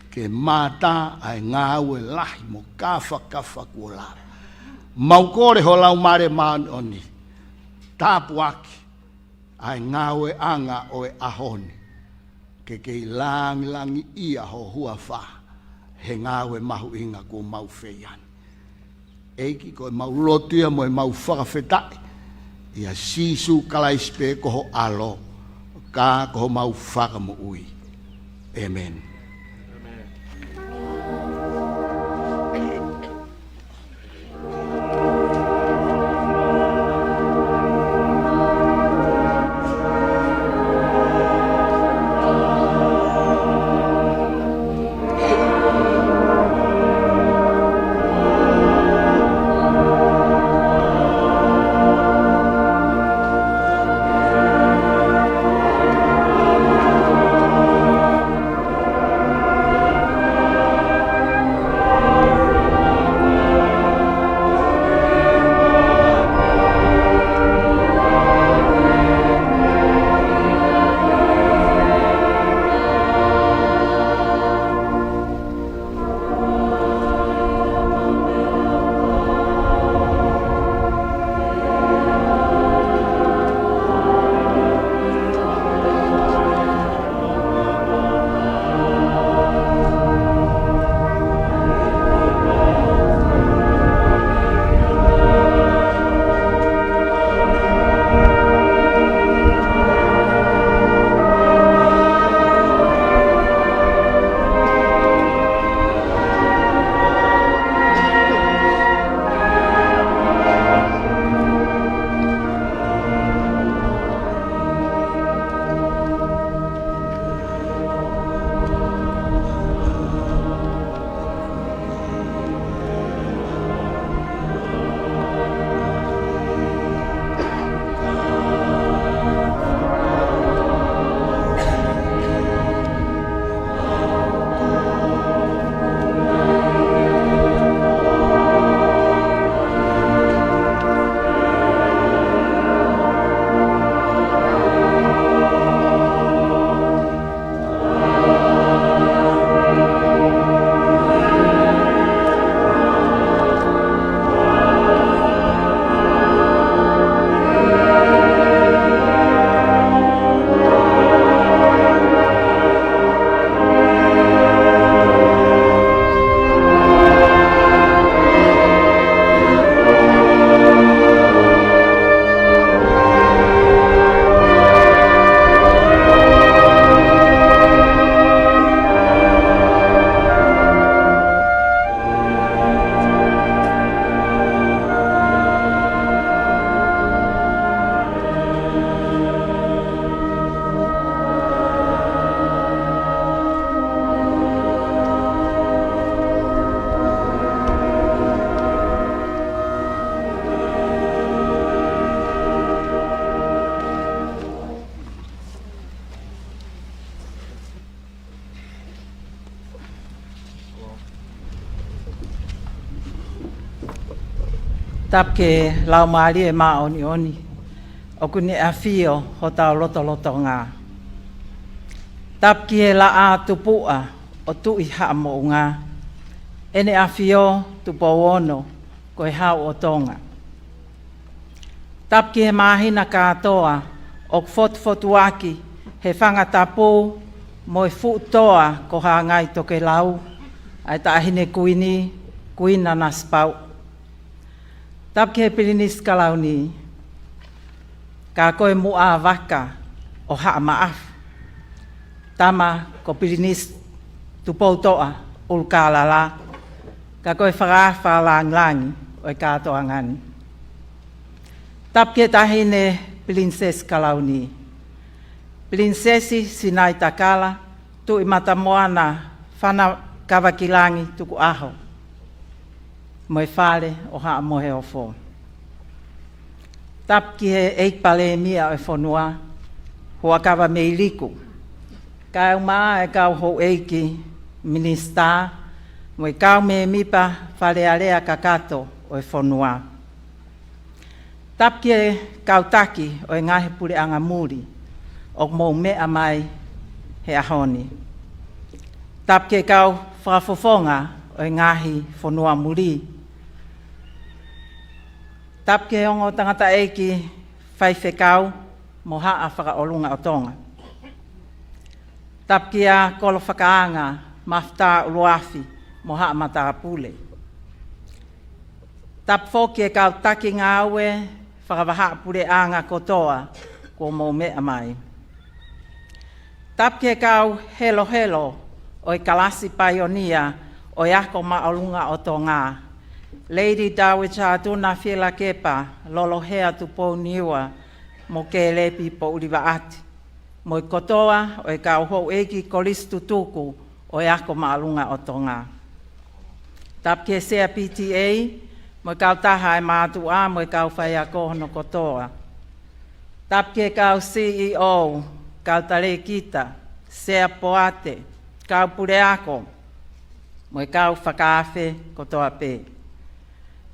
Ke mātā ʻa e ngāue lahi mo kāfakafa kuo lava. Mau kole ho Laumālie Māʻoniʻoni. Tāpuaki ʻa e ngāueʻanga ʻo e ʻaho ni. Ke kei langilangiʻia ho huafa he ngāue mahuʻinga kuo mau fai ni. ʻEiki, ko e mau lotu ia mo e mau fakafetaʻi. ʻIa Sīsū Kalaisi pē ko ho ʻAlo, ka ko homau Fakamoʻui. ʻĒmeni. Tapu ki he Laumālie Māʻoniʻoni ʻoku ne ʻafio hotau lotolotonga. Tapu ki he Laʻā Tupuʻa ʻo Tuʻi Haʻa Moʻunga, ʻEne ʻAfio Tupou Ono ko e Hau ʻo Tonga. Tapu ki he māhina kātoa ʻoku fotufotuaki he fanga tapu mo e fuʻu toa ko Hāngai Tokelau, ʻa e Taʻahine Kuini, Kuini Nanasipauʻu. Tapu ki he Pilinisi Kalauni, ka ko e Muʻa Vaka ʻo Haʻa Maʻafu, tama ko Pilinisi Tupoutoʻa ʻUlukālala, ka ko e fakaafe fakalāngilangi ʻo e kātoanga ni. Tapu ki he Taʻahine Pilinisesi Kalauni, Pilinisesi Sinaitakala Tuʻimatamoana Fanakavakilangi Tukuʻaho, mo e Fale ʻo Haʻa-mohe-ofo. Tapu ki he ʻEiki Palēmia ʻo e fonua, Huʻakavameiliku, kaeʻumaʻā e kau houʻeiki Minisitā mo e kau mēmipa Fale Alea kakato ʻo e fonua. Tapu ki he kau taki ʻo e ngaahi puleʻanga muli ʻoku mou meʻa mai he ʻaho ni. Tapu ki he kau fakafofonga ʻo e ngaahi fonua muli. Tapu ki he ongo tangataʻeiki faifekau mo Haʻa Fakaʻolunga ʻo Tonga. Tapu kia Kolo Fakaanga, Mafutaʻa ʻUluafi mo Haʻa Matāpule. Tapu foki e kau taki ngāue fakavahaʻapuleʻanga kotoa kuo mou meʻa mai. Tapu ki he kau helohelo ʻo e kalasi paionia ʻo e Ako Māʻolunga ʻo Tonga, Lady Dowager Tuna Fielakepa Lolohea Tupou Niua mo Kēlepi Poʻuli Vaʻati, mo e kotoa ʻo e kau houʻeiki kolisi tutuku ʻo e Ako Māʻolunga ʻo Tonga. Tapu ki he Sea P T A, mo e kautaha ʻa e mātuʻa, mo e kau faiako hono kotoa. Tapu ki he kau C E O, kau talēkita, sea poate, kau puleako, mo e kau fakaafe kotoa pē.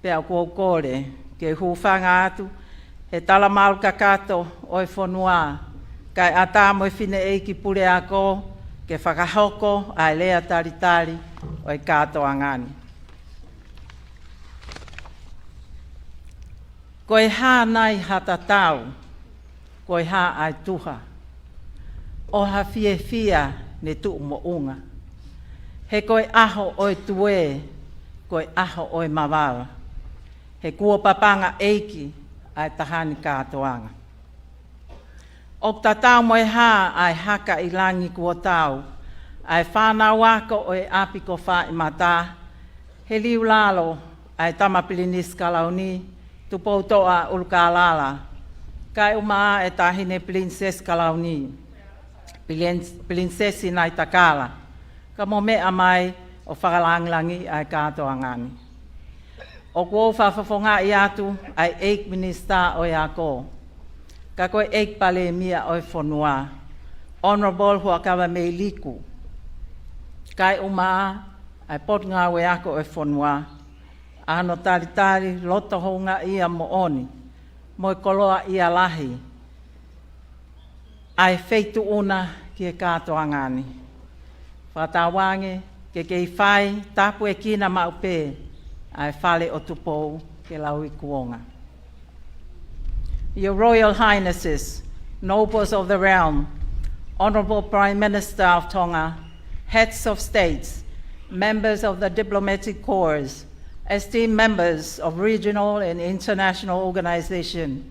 Pea ʻoku ou kole ke u hūfanga atu he talamalu kakato ʻo e fonua, kae ʻatā mo e fineʻeiki puleako ke fakahoko ʻa e lea talitali ʻo e kātoanga ni. Ko e hā nai ha tatau, ko e hā ʻa e tuha, ʻo ha fiefia ne tuʻu moʻunga. He ko e ʻaho ʻo e tuē, ko e ʻaho ʻo e mavala. He kuo papanga ʻeiki ʻa e taha ni kātoanga. ʻOku tatau mo e hā ʻa e haka ʻi langi kuo tau, ʻa e fānau ako ʻo e ʻapi ko Fāʻimata, he liu lalo ʻa e Tama Pilinisi Kalauni, Tupoutoʻa ʻUlukālala, kaeʻumaʻā e Taʻahine Pilinisesi Kalauni, Pilin-, Pilinisesi Sinaitakala, ka mou meʻa mai ʻo fakalāngilangiʻi ʻa e kātoanga ni. ʻOku ou fakafofongaʻi atu ʻa e ʻEiki Minisitā ʻo e Ako, ka ko e ʻEiki Palēmia ʻo e fonua, Honourable Huʻakavameiliku, kaeʻumaʻā ʻa e Potungāue Ako ʻo e fonua, ʻa hono talitali loto houngaʻia moʻoni mo e koloaʻia lahi ʻa e feituʻu na ki he kātoanga ni. Fakatauange ke kei fai tāpuekina maʻu pē ʻa e Fale ʻo Tupou ke lau ʻi kuonga. Your Royal Highnesses, Nobles of the Realm, Honourable Prime Minister of Tonga, Heads of States, members of the diplomatic corps, esteemed members of regional and international organizations,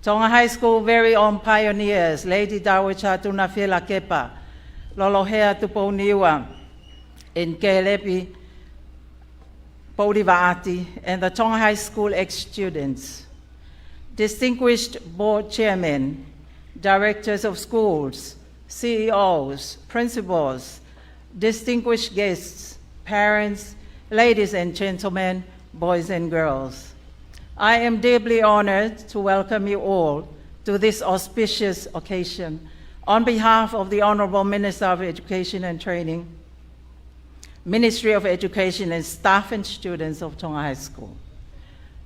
Tonga High School very own pioneers, Lady Dowager Tuna Fielakepa Lolohea Tupou Niua and Kēlepi Poʻuli Vaʻati, and the Tonga High School ex-students. Distinguished board chairmen, directors of schools, C E Os, principals, distinguished guests, parents, ladies and gentlemen, boys and girls. I am deeply honored to welcome you all to this auspicious occasion on behalf of the Honourable Minister of Education and Training, Ministry of Education, and staff and students of Tonga High School.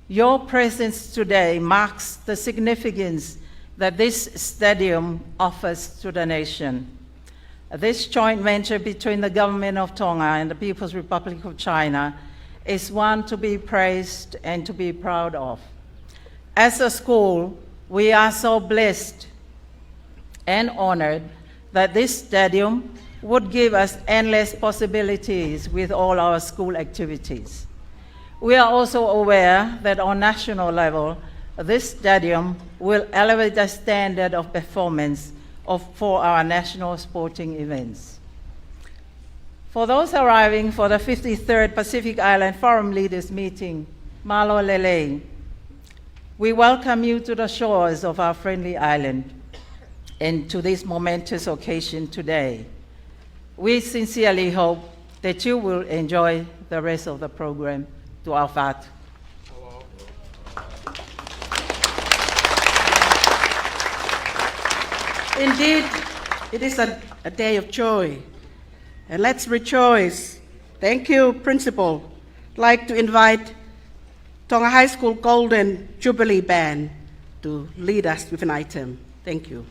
Your presence today marks the significance that this stadium offers to the nation. This joint venture between the Government of Tonga and the People's Republic of China is one to be praised and to be proud of. As a school, we are so blessed and honored that this stadium would give us endless possibilities with all our school activities. We are also aware that on national level, this stadium will elevate the standard of performance of, for our national sporting events. For those arriving for the fifty-third Pacific Island Forum Leaders Meeting, mālō e lelei. We welcome you to the shores of our friendly island and to this momentous occasion today. We sincerely hope that you will enjoy the rest of the program. Tuʻa ʻofa atu. Indeed, it is a, a day of joy. And let's rejoice. Thank you, Principal. I'd like to invite Tonga High School Golden Jubilee Band to lead us with an item. Thank you.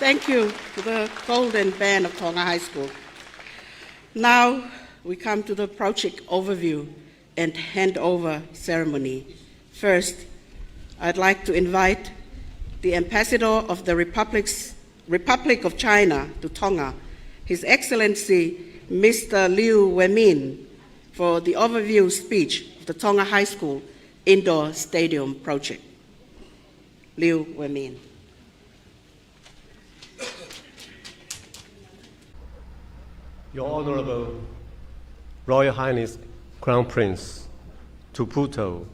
Thank you to the Golden Band of Tonga High School. Now we come to the project overview and handover ceremony. First, I'd like to invite the Ambassador of the Republic's, Republic of China to Tonga, His Excellency Mister Liu Weimin, for the overview speech of the Tonga High School Indoor Stadium Project. Liu Weimin. Your Honorable Royal Highness Crown Prince Tupoutoʻa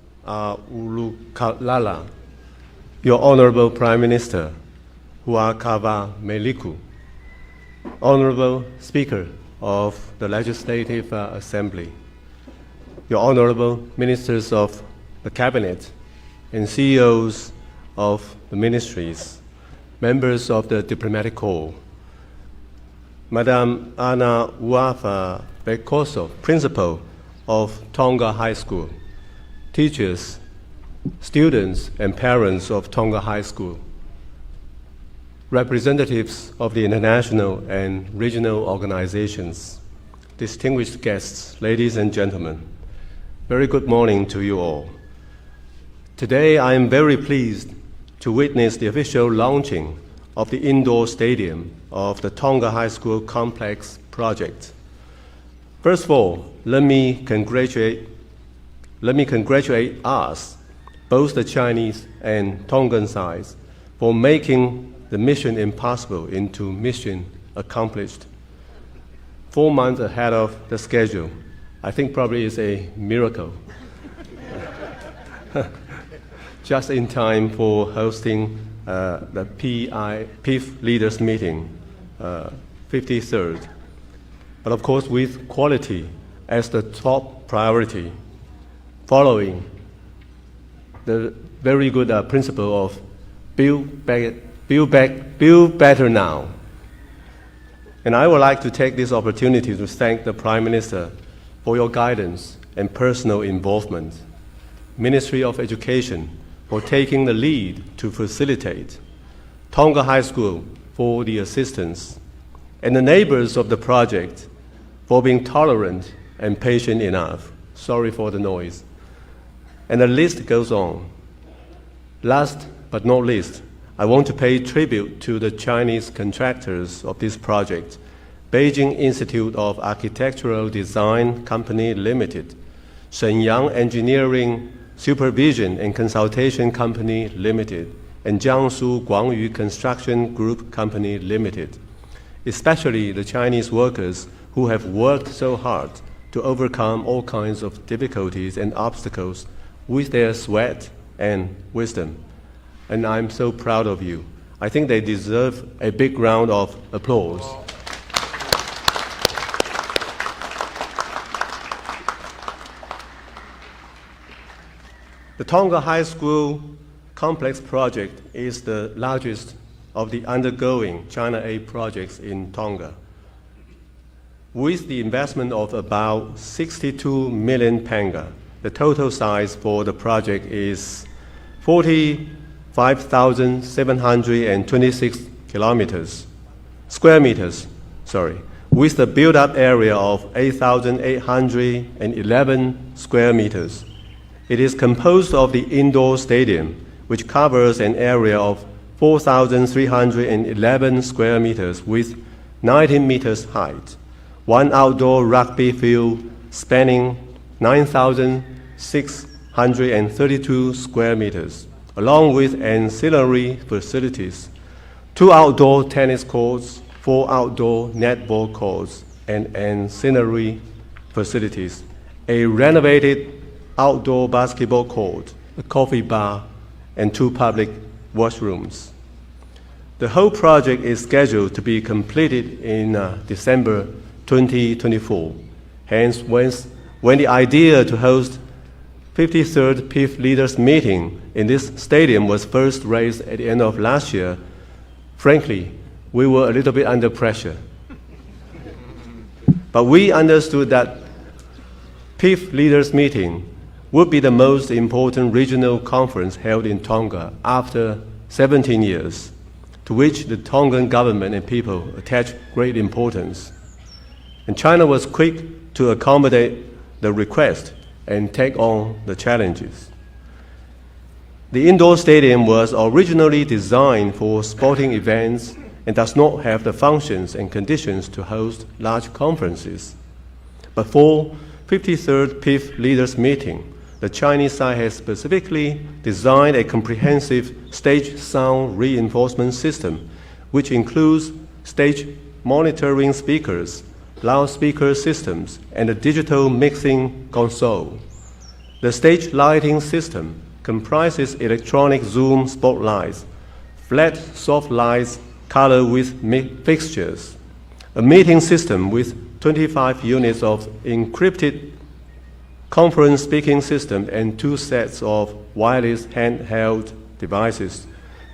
ʻUlukalala, Your Honorable Prime Minister Huʻakavameiliku, Honorable Speaker of the Legislative, uh, Assembly, Your Honorable Ministers of the Cabinet and C E Os of the ministries, members of the diplomatic corps, Madam Ana Uafa Pekoso, Principal of Tonga High School, teachers, students, and parents of Tonga High School, representatives of the international and regional organizations, distinguished guests, ladies and gentlemen, very good morning to you all. Today, I am very pleased to witness the official launching of the indoor stadium of the Tonga High School Complex project. First of all, let me congratulate, let me congratulate us, both the Chinese and Tongan sides, for making the mission impossible into mission accomplished. Four months ahead of the schedule. I think probably it's a miracle. Just in time for hosting, uh, the P I, PIF leaders meeting, uh, fifty-third. But of course, with quality as the top priority, following the very good, uh, principle of build back, build back, build better now. And I would like to take this opportunity to thank the Prime Minister for your guidance and personal involvement, Ministry of Education for taking the lead to facilitate, Tonga High School for the assistance, and the neighbors of the project for being tolerant and patient enough. Sorry for the noise. And the list goes on. Last but not least, I want to pay tribute to the Chinese contractors of this project, Beijing Institute of Architectural Design Company Limited, Shenyang Engineering Supervision and Consultation Company Limited, and Jiangsu Guangyu Construction Group Company Limited, especially the Chinese workers who have worked so hard to overcome all kinds of difficulties and obstacles with their sweat and wisdom. And I'm so proud of you. I think they deserve a big round of applause. The Tonga High School Complex project is the largest of the undergoing China Aid projects in Tonga. With the investment of about sixty-two million panga, the total size for the project is forty-five thousand seven hundred and twenty-six kilometers, square meters, sorry, with the built-up area of eight thousand eight hundred and eleven square meters. It is composed of the indoor stadium, which covers an area of four thousand three hundred and eleven square meters with nineteen meters height, one outdoor rugby field spanning nine thousand six hundred and thirty-two square meters, along with ancillary facilities, two outdoor tennis courts, four outdoor netball courts, and ancillary facilities, a renovated outdoor basketball court, a coffee bar, and two public washrooms. The whole project is scheduled to be completed in, uh, December twenty twenty-four. Hence, when, when the idea to host fifty-third PIF Leaders Meeting in this stadium was first raised at the end of last year, frankly, we were a little bit under pressure. But we understood that PIF Leaders Meeting would be the most important regional conference held in Tonga after seventeen years, to which the Tongan government and people attach great importance. And China was quick to accommodate the request and take on the challenges. The indoor stadium was originally designed for sporting events and does not have the functions and conditions to host large conferences. But for fifty-third PIF Leaders Meeting, the Chinese side has specifically designed a comprehensive stage sound reinforcement system, which includes stage monitoring speakers, loudspeaker systems, and a digital mixing console. The stage lighting system comprises electronic zoom spotlights, flat soft lights colored with mi-, fixtures, a meeting system with twenty-five units of encrypted conference speaking system, and two sets of wireless handheld devices.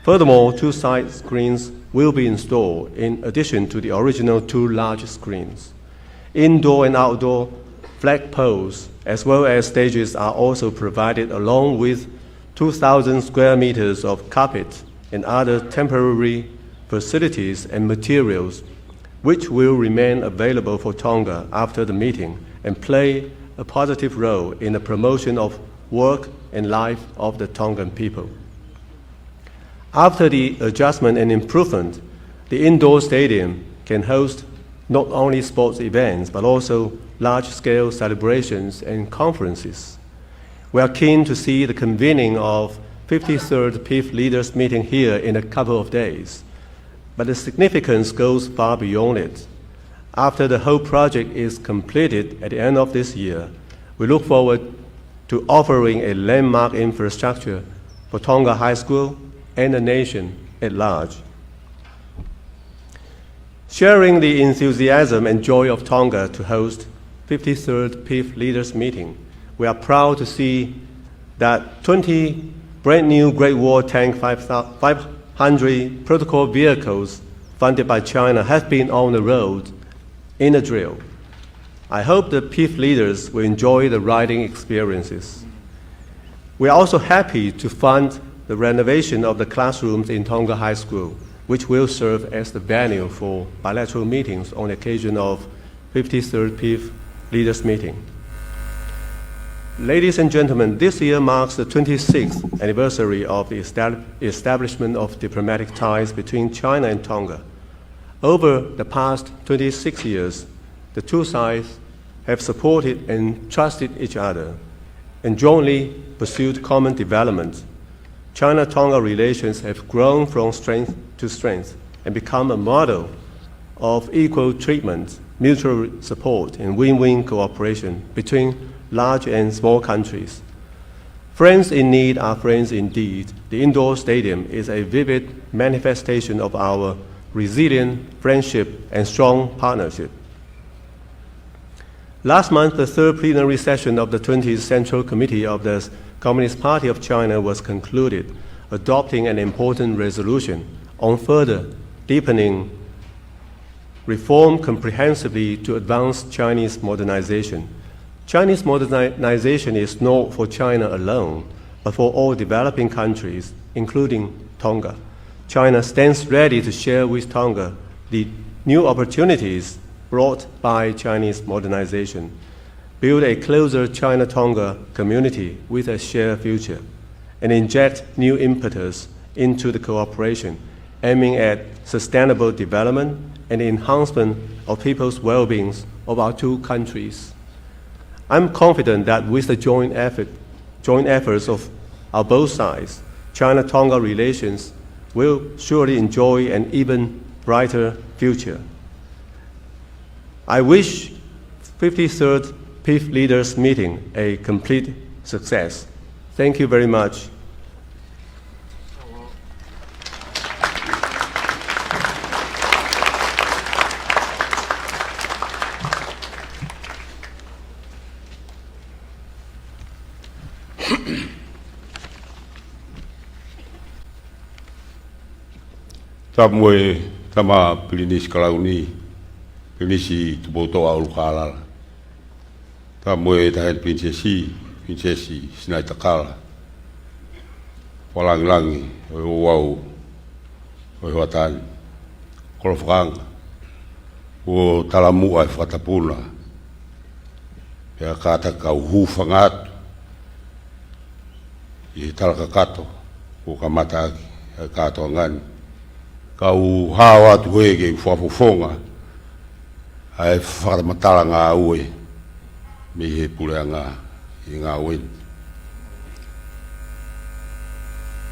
Furthermore, two side screens will be installed in addition to the original two large screens. Indoor and outdoor flag poles, as well as stages, are also provided, along with two thousand square meters of carpet and other temporary facilities and materials, which will remain available for Tonga after the meeting and play a positive role in the promotion of work and life of the Tongan people. After the adjustment and improvement, the indoor stadium can host not only sports events, but also large-scale celebrations and conferences. We are keen to see the convening of fifty-third PIF Leaders Meeting here in a couple of days, but the significance goes far beyond it. After the whole project is completed at the end of this year, we look forward to offering a landmark infrastructure for Tonga High School and the nation at large. Sharing the enthusiasm and joy of Tonga to host fifty-third PIF Leaders Meeting, we are proud to see that twenty brand new Great Wall Tank five hundred protocol vehicles funded by China have been on the road in a drill. I hope the PIF leaders will enjoy the riding experiences. We are also happy to fund the renovation of the classrooms in Tonga High School, which will serve as the venue for bilateral meetings on the occasion of fifty-third PIF Leaders Meeting. Ladies and gentlemen, this year marks the twenty-sixth anniversary of the estab-, establishment of diplomatic ties between China and Tonga. Over the past twenty-six years, the two sides have supported and trusted each other and jointly pursued common development. China-Tonga relations have grown from strength to strength and become a model of equal treatment, mutual support, and win-win cooperation between large and small countries. Friends in need are friends indeed. The indoor stadium is a vivid manifestation of our resilient friendship and strong partnership. Last month, the third plenary session of the twentieth Central Committee of the Communist Party of China was concluded, adopting an important resolution on further deepening reform comprehensively to advance Chinese modernization. Chinese modernization is not for China alone, but for all developing countries, including Tonga. China stands ready to share with Tonga the new opportunities brought by Chinese modernization, build a closer China-Tonga community with a shared future, and inject new impetus into the cooperation, aiming at sustainable development and enhancement of people's well-beings of our two countries. I'm confident that with the joint effort, joint efforts of our both sides, China-Tonga relations will surely enjoy an even brighter future. I wish fifty-third PIF Leaders Meeting a complete success. Thank you very much. Tapu mo e Tama Pilinisi Kalauni, Pilinisi Tupoutoʻa ʻUlukālala. Tapu mo e Taʻahine Pilinisesi, Pilinisesi Sinaitakala. Fakalāngilangi ʻo e ouau ʻo e hoʻatā ni. Kolo fakaanga, kuo talamuʻa e fakatapuna. Pea kātaki ke u hūfanga atu ʻi he tala kakato kuo kamata ʻaki ʻa e kātoanga ni. Ka u hao atu hē ke u fakafofonga ʻa e fakamatala ngāue mei he puleʻanga ʻi he ngāue ni.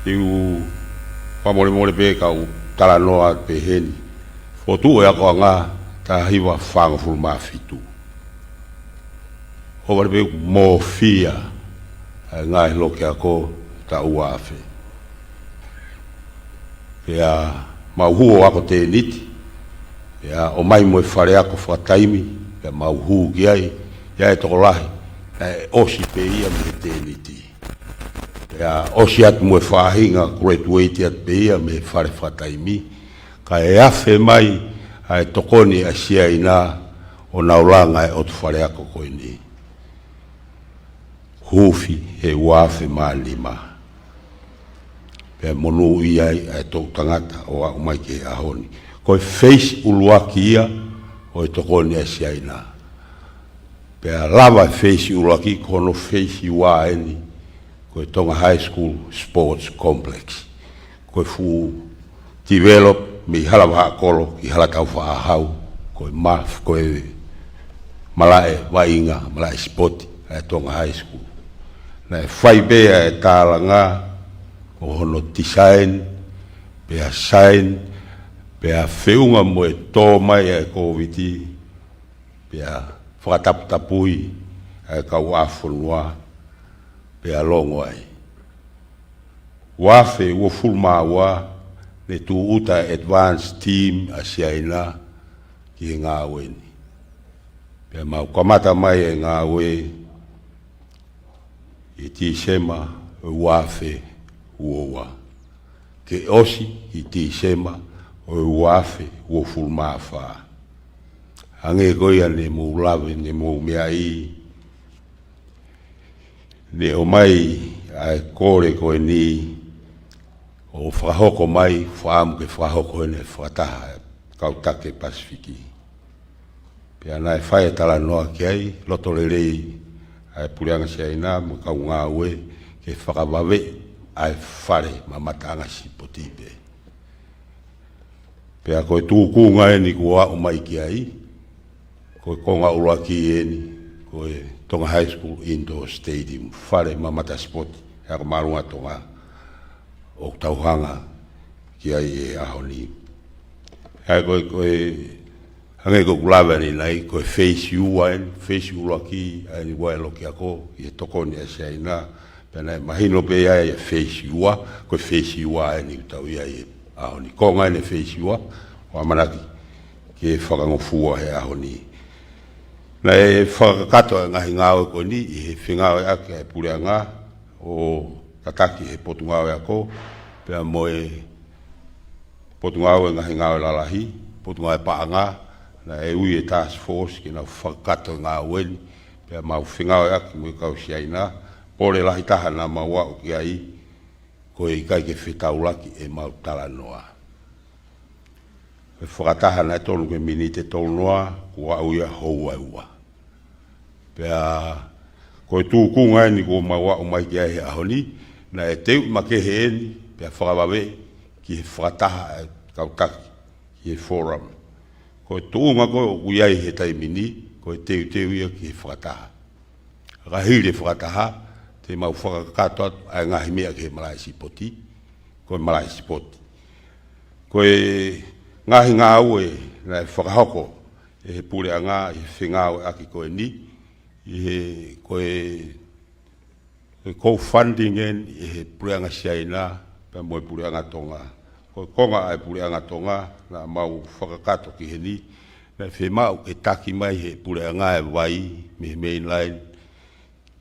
Te u fakamolemole pē ka u talanoa pehē ni. Fokotuʻu e akoʻanga taha hiva fāngofulu mā fitu. ʻOku vale pē ʻoku mōfia ʻa e ngaahi loki ako taʻu ua afe. Pea mau hū ʻo ako tēniti, pea ʻomai mo e fale ako fakataimi, pea mau hū ki ai, ʻa e tokolahi, ʻa e ʻosi pē ia mei he tēniti. Pea ʻosi atu mo e faʻahinga, graduate atu pē ia mei he fale fakataimi, Kae afe mai ʻa e tokoni ʻa Siaina ʻo nau langa e ʻotu faleako ko eni. Huufi he ua afe mā nima. Pea monūʻia ai ʻa e toʻu tangata ʻo aʻu mai ki he ʻaho ni. Ko e feisi ʻuluaki ia ʻo e tokoni ʻa Siaina. Pea lava e feisi ʻuluaki, ko hono feisi ua eni, ko e Tonga High School Sports Complex. Ko e fuʻu develop mei Hala Vahaʻakolo ki Hala Taufaʻāhau, ko e ma-, ko e malaʻe vaʻinga, malaʻe sipoti ʻa e Tonga High School. Naʻe fai pē ʻa e tālanga ʻo hono design, pea sign, pea feʻunga mo e tō mai ʻa e Kōviti, pea fakataputapui ʻa e kau ʻāfonua, pea longo ai. Ua afe uofulu mā ua, ne tūʻuta advance team ʻa Siaina ki he ngāue ni. Pea mau kamata mai e ngāue ʻi Tīsema ʻo e ua afe ua ua. Ke ʻosi ʻi Tīsema ʻo e ua afe uofulu mā fā. Hangē ko ia ne mou lave, ne mou meaʻi, ne ʻomai ʻa e kole ko eni ʻo fakahoko mai, fakaʻamu ke fakahoko ʻene fakataha e kau taki Pasifiki. Pea naʻe fai e talanoa ki ai, loto lelei ʻa e puleʻanga Siaina mo e kau ngāue ke fakavave ʻa e fale mamataʻanga sipoti pē. Pea ko e tūkunga eni kuo aʻu mai ki ai, ko e konga ʻuluaki eni, ko e Tonga High School Indoor Stadium, fale mamata sipoti, ʻa ia ko Māʻolunga Tonga, ʻoku tau hanga ki ai he ʻaho ni. ʻA ia ko e, ko e, hangē ko ʻeku lave ʻanenai, ko e feisi ua eni, feisi ʻuluaki, ʻa eni ua e loki ako, ʻi he tokoni ʻa Siaina, pea naʻe mahino pē ai e feisi ua, ko e feisi ua eni ʻoku tau ʻi ai he ʻaho ni. Konga eni e feisi ua, ʻo ʻamanaki ke fakangofua he ʻaho ni. Naʻe fakakakato e ngaahi ngāue ko eni ʻi he fengāueʻaki ʻa e puleʻanga ʻo tataki he potungāue ako, pea mo e potungāue ngaahi ngāue lalahi, potungāue paʻanga, naʻe ui e task force ke nau fakakakato e ngāue ni, pea mau fengāueʻaki mo e kau Siaina, pole lahi taha naʻa mau aʻu ki ai, ko e ʻikai ke fetaulaki ʻemau talanoa. Ko e fakataha naʻe tonu ke miniti ʻe tolu noa, kuo aʻu ia houa ʻe ua. Pea ko e tūkunga eni kuo mau aʻu mai ki ai he ʻaho ni, naʻe teuʻi makehe eni, pea fakavave ki he fakataha e kau taki, ki he forum. Ko e tuʻunga ko ē ʻoku ʻi ai he taimi ni, ko e teuteu ia ki he fakataha. Ka hili e fakataha, te mau fakakakato atu ʻa e ngaahi meʻa ki he malaʻe sipoti, ko e malaʻe sipoti. Ko e ngaahi ngāue naʻe fakahoko ʻe he puleʻanga ʻi he fengāueʻaki ko eni, ʻi he, ko e, ko e co-funding eni ʻe he puleʻanga Siaina, pea mo e puleʻanga Tonga. Ko e konga ʻa e puleʻanga Tonga, naʻa mau fakakakato ki heni, naʻe fiemaʻu ke taki mai he puleʻanga e vai, mei he mainline,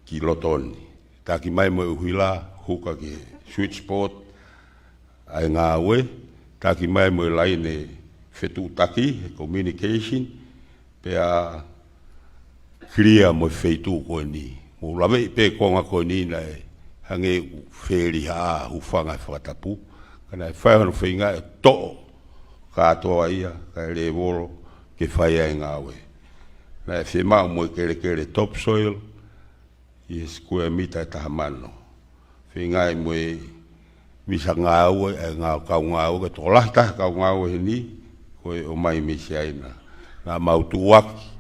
ki loto ni. Taki mai mo e ʻuhila, huka ki he switchboard, ʻa e ngāue, taki mai mo e laine fetuʻutaki, he communication, pea clear mo e feituʻu ko eni. Mou laveʻi pē konga ko eni naʻe hangē ʻoku feliha hūfanga he fakatapu, ka naʻe fai hono feinga ʻe toʻo kātoa ia, kae lēvolo ke fai ai e ngāue. Naʻe fiemaʻu mo e kelekele topsoil, ʻi he sikuea mita ʻe taha mano. Feinga ai mo e misa ngāue, ʻa e ngāue kau ngāue, ko e tokolahi taha kau ngāue heni, ko e ʻomai mei Siaina. Naʻa mau tuʻuaki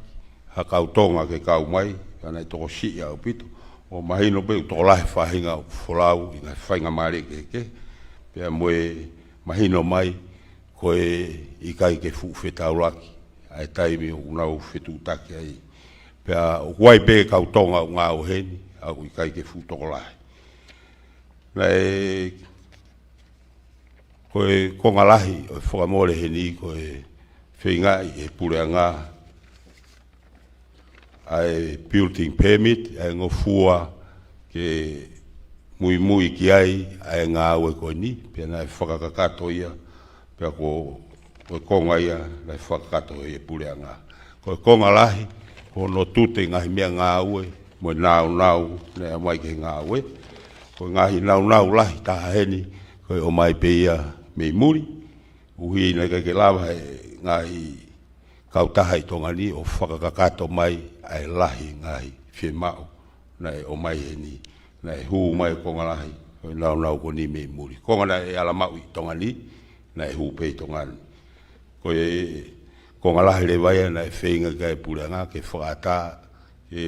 ha kau Tonga ke kau mai, ka naʻe tokosiʻi ʻaupito. ʻO mahino pē ʻoku tokolahi faʻahinga ʻoku folau ʻi he ngaahi faingamālie kehekehe, pea mo e mahino mai, ko e ʻikai ke fuʻu fetaulaki ʻa e taimi ʻoku nau fetuʻutaki ai. Pea ʻoku ʻi ai pē kau Tonga ʻoku ngāue heni, ʻa ia ʻoku ʻikai ke fuʻu tokolahi. Naʻe, ko e konga lahi ʻo e fakamole heni, ko e feingaʻi ʻe he puleʻanga ʻa e building permit, ʻa e ngofua ke muimui ki ai ʻa e ngāue ko eni, pea naʻe fakakakato ia, pea ko Ko e konga ia naʻe fakakakato ʻe he puleʻanga. Ko e konga lahi, ko hono tute ngaahi meʻangāue, mo e nāunau naʻe ʻomai ki he ngāue. Ko e ngaahi nāunau lahi taha heni, ko e ʻomai pē ia mei muli. ʻUhi naʻe ʻikai ke lava ʻe he ngaahi kautaha ʻi Tonga ni ʻo fakakakato mai ʻa e lahi ngaahi fiemaʻu naʻe ʻomai heni. Naʻe hū mai konga lahi, ko e nāunau ko eni mei muli. Konga naʻe ala maʻu ʻi Tonga ni, naʻe hū pē ʻi Tonga ni. Ko e konga lahi leva ia naʻe feinga ki ai e puleʻanga ke fakaʻatā, ke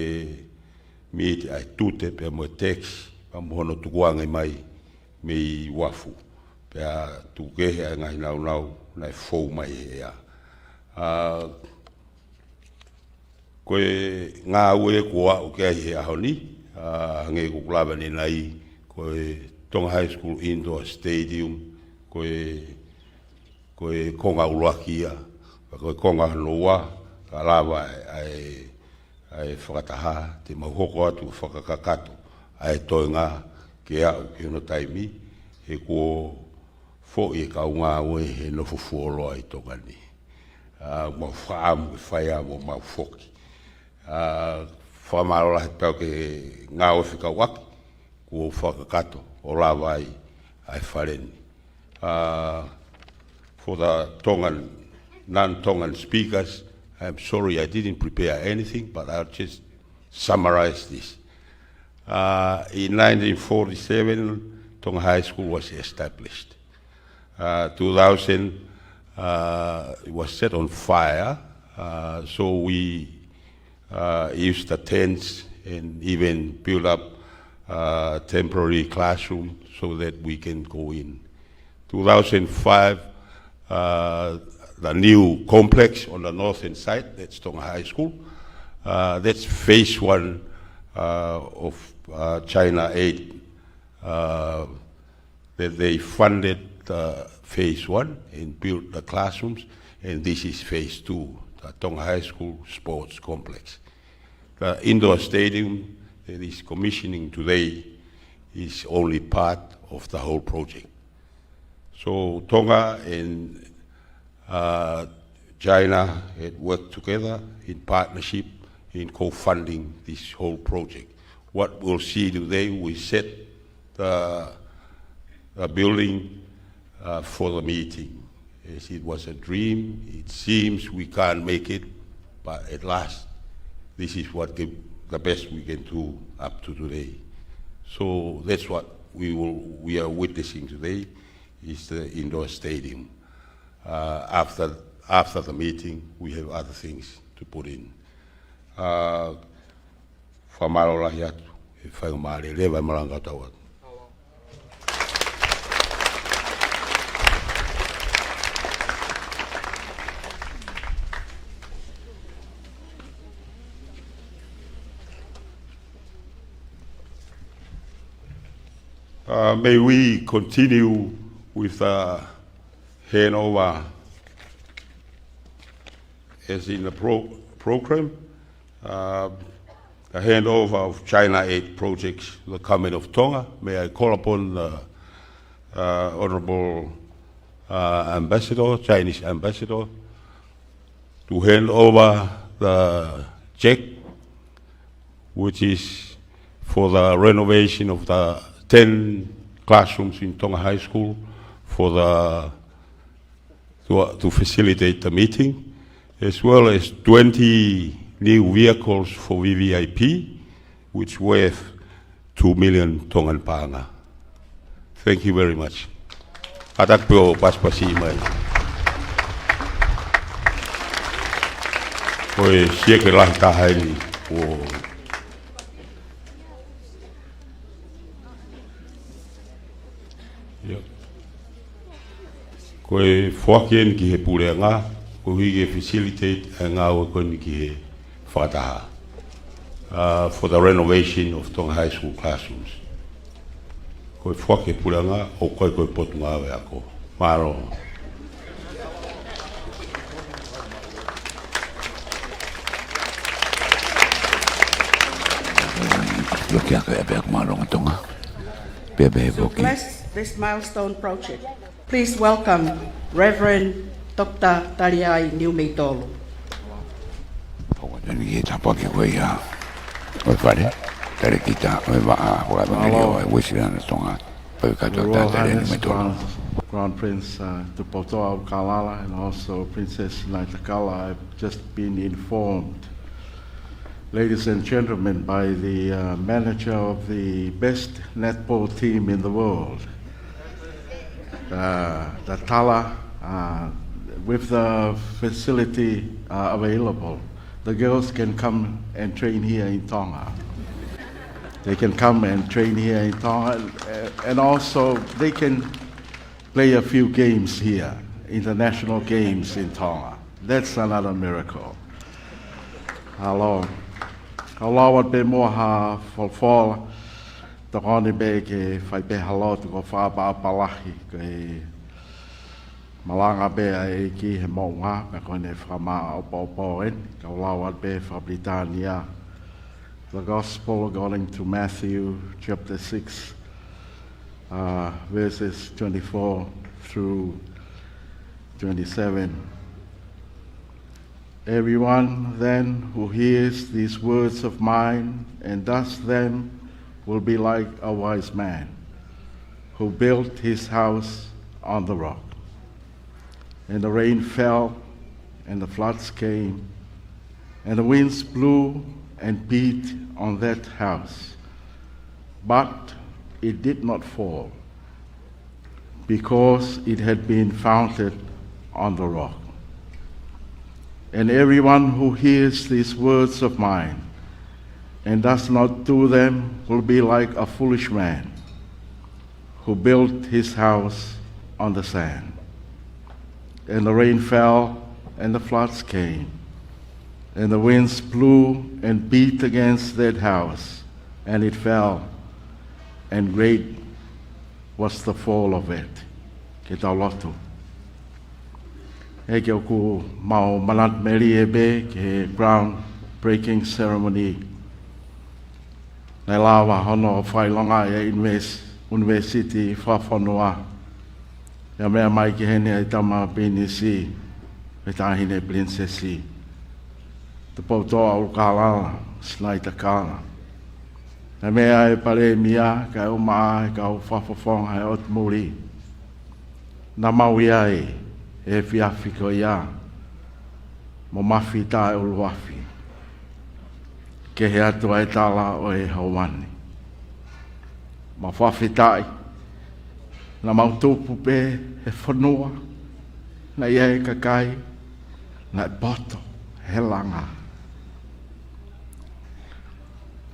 meet ʻa e tute pea mo e tax, pea mo hono tukuange mai mei uafu. Pea tuku kehe ʻa e ngaahi nāunau naʻe fou mai he ʻea. ʻA, ko e ngāue kuo aʻu ki ai he ʻaho ni, ʻa, hangē ko ʻeku lave ʻanenai, ko e Tonga High School Indoor Stadium, ko e, ko e konga ʻuluaki ia, ka ko e konga hono ua, ka lava ʻa e, ʻa e fakataha, te mau hoko atu fakakakato ʻa e toenga ke aʻu ki hono taimi, he kuo foʻi e kau ngāue he nofo fuoloa ʻi Tonga ni. ʻA, mau fakaʻamu ke fai ʻa e mau foki. ʻA, fakamālō lahi pea ki he ngāue fekauʻaki, kuo fakakakato ʻo lava ai ʻa e fale ni. Uh, for the Tongan, non-Tongan speakers, I'm sorry I didn't prepare anything, but I'll just summarize this. Uh, in nineteen forty-seven, Tonga High School was established. Uh, two thousand, uh, it was set on fire, uh, so we uh, use the tents and even build up, uh, temporary classroom so that we can go in. Two thousand five, uh, the new complex on the northern side, that's Tonga High School. Uh, that's phase one, uh, of, uh, China Aid, uh, that they funded, uh, phase one and built the classrooms, and this is phase two, the Tonga High School Sports Complex. The indoor stadium that is commissioning today is only part of the whole project. So Tonga and, uh, China had worked together in partnership in co-funding this whole project. What we'll see today, we set the, the building, uh, for the meeting. As it was a dream, it seems we can't make it, but at last, this is what the, the best we can do up to today. So that's what we will, we are witnessing today, is the indoor stadium. Uh, after, after the meeting, we have other things to put in. Uh, fakamālō lahi atu, ʻe faingamālie leva e malanga tau atu. Uh, may we continue with the handover as in the pro-, program, uh, the handover of China Aid projects, the government of Tonga. May I call upon the, uh, Honorable, uh, Ambassador, Chinese Ambassador, to hand over the check, which is for the renovation of the ten classrooms in Tonga High School for the, to, to facilitate the meeting, as well as twenty new vehicles for V V I P, which worth two million Tongan paʻanga. Thank you very much. Kātaki pē ʻo pasipasi mai. Ko e sieke lahi taha eni ʻo, ia. Ko e foaki eni ki he puleʻanga, koeʻuhi ke facilitate e ngāue ko eni ki he fakataha, uh, for the renovation of Tonga High School classrooms. Ko e foaki ki he puleʻanga, ʻoku ʻikai ko e Potungāue Ako. Mālō. Loki ake e pea mālō Tonga. Pea pea he To foki. Bless this milestone project, please welcome Reverend Toketā Taliai Niumeitolu. Pau atu eni ki he tāpuaki ko ia ʻo e fale, talēkita ʻo e vaʻa fakaʻevangelio ʻa e Uēsiliana Tonga, Faifekau Toketā Taliai Niumeitolu. Crown, Crown Prince, uh, Tupoutoʻa ʻUlukalala, and also Princess Sinaitakala, I've just been informed, ladies and gentlemen, by the, uh, manager of the best netball team in the world, uh, the Tala, uh, with the facility, uh, available, the girls can come and train here in Tonga. They can come and train here in Tonga, uh, and also they can play a few games here, international games in Tonga. That's another miracle. Hello. Hello, ʻoatu pē muʻa ha folofola. Tokoni pē ke fai pē ha lotu, ko e fakaʻapaʻapa lahi, ko e malanga pē ʻa e ʻEiki he moʻunga, pea ko ʻene fakamāʻopoʻopo eni, kau lau atu pē fakapilitānia. The Gospel according to Matthew chapter six, uh, verses twenty-four through twenty-seven. Everyone then who hears these words of mine and does them will be like a wise man who built his house on the rock. And the rain fell, and the floods came, and the winds blew and beat on that house. But it did not fall, because it had been founded on the rock. And everyone who hears these words of mine and does not do them will be like a foolish man who built his house on the sand. And the rain fell, and the floods came, and the winds blew and beat against that house, and it fell, and great was the fall of it. Ke tau lotu. ʻEiki, ʻoku mau manatu melie pē ki he groundbreaking ceremony naʻe lava hono fakaʻilongaʻi ʻe he univers-, university fakafonua. ʻA ia meʻa mai ki heni ʻa e tama pilinisi, ʻa e taʻahine pilinisesi, Tupoutoʻa ʻUlukalala Sinaitakala. ʻA ia meʻa ʻa e palēmia, kae ʻumaʻā ʻa e kau fakafofonga ʻo e ʻotu muli naʻa mau ʻi ai he efiafi ko ia, mo Mafi taʻeʻuluafi, kehe atu ʻa e tala ʻo e ʻaho ni. Mau fakafetaʻi naʻa mau tupu pē he fonua naʻe ʻi ai e kakai naʻe poto he langa.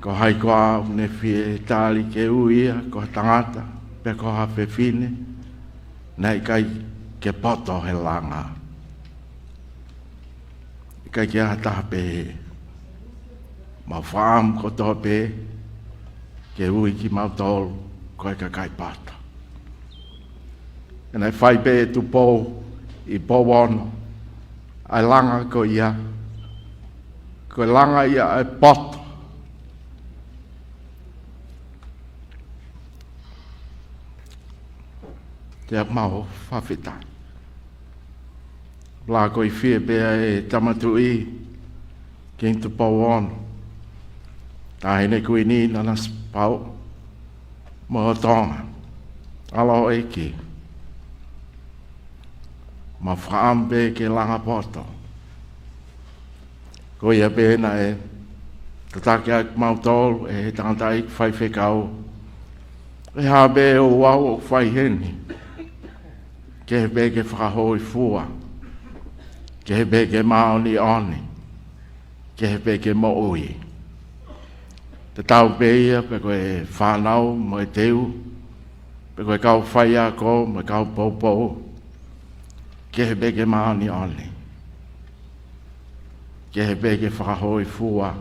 Ko hai koā ʻoku ne fie tali ke ui ia ko ha tangata pe ko ha fefine naʻe ʻikai ke poto he langa? ʻIkai ke ʻi ai ha taha pehē. Mau fakaʻamu kotoa pē ke ui kimautolu ko e kakai poto. He naʻe fai pē ʻe Tupou ʻi Pouono ʻa e langa ko ia, ko e langa ia ʻo e poto. Te mau fakafetaʻi. Lākoifie pē ʻa e Tama Tuʻi, Kingi Tupouono, Taʻahine Kuini Nanasipauʻu, mo Tonga. ʻAlo ʻEiki, mau fakaʻamu pē ke langa poto. Ko ia pē naʻe tataki ʻaki kimautolu ʻe he tangataʻeiki faifekau, ʻe hā pē ʻoku ou fai heni, kehe pē ke fakahōifua, kehe pē ke māʻoniʻoni, kehe pē ke moʻui. Tatau pē ia pe ko e fānau mo e teu, pe ko e kau faiako mo e kau poupou, kehe pē ke māʻoniʻoni, kehe pē ke fakahōifua,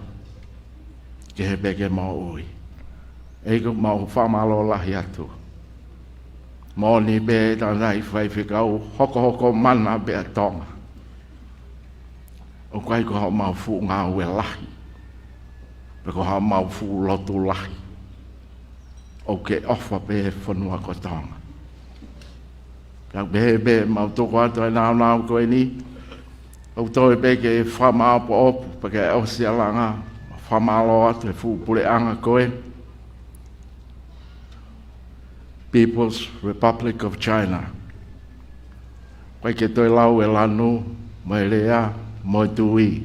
kehe pē ke moʻui. ʻEiki, ʻoku mau fakamālō lahi atu. Moʻoni pē tangataʻeiki faifekau, hokohoko mana pē ʻa Tonga. ʻOku ʻikai ko haʻamau fuʻu ngāue lahi, pe ko haʻamau fuʻu lotu lahi, ʻoku ke ʻofa pē he fonua ko Tonga. Ka pehē pē ʻemau tuku atu ʻa e nāunau ko eni, ʻoku toe pē ke fakamāʻopoʻopo, pea ke ʻosi ʻa e langa, fakamālō atu he fuʻu puleʻanga ko e People's Republic of China. ʻOku ʻikai ke toe lau e lanu, mo e lea, mo e tui.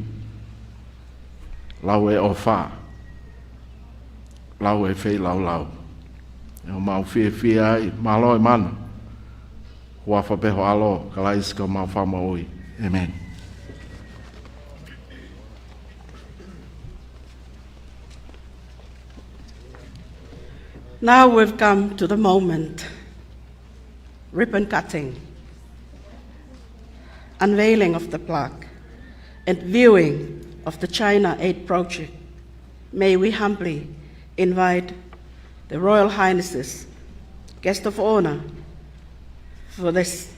Lau e ʻofa. Lau e feilaulau. ʻOku mau fiefia ai, mālō e mana. Huafa pē ho ʻAlo, Kalaisi ko homau Fakamoʻui. ʻĒmeni. Now we've come to the moment. Ribbon cutting, unveiling of the plaque, and viewing of the China Aid Project. May we humbly invite the Royal Highnesses, guest of honor for this.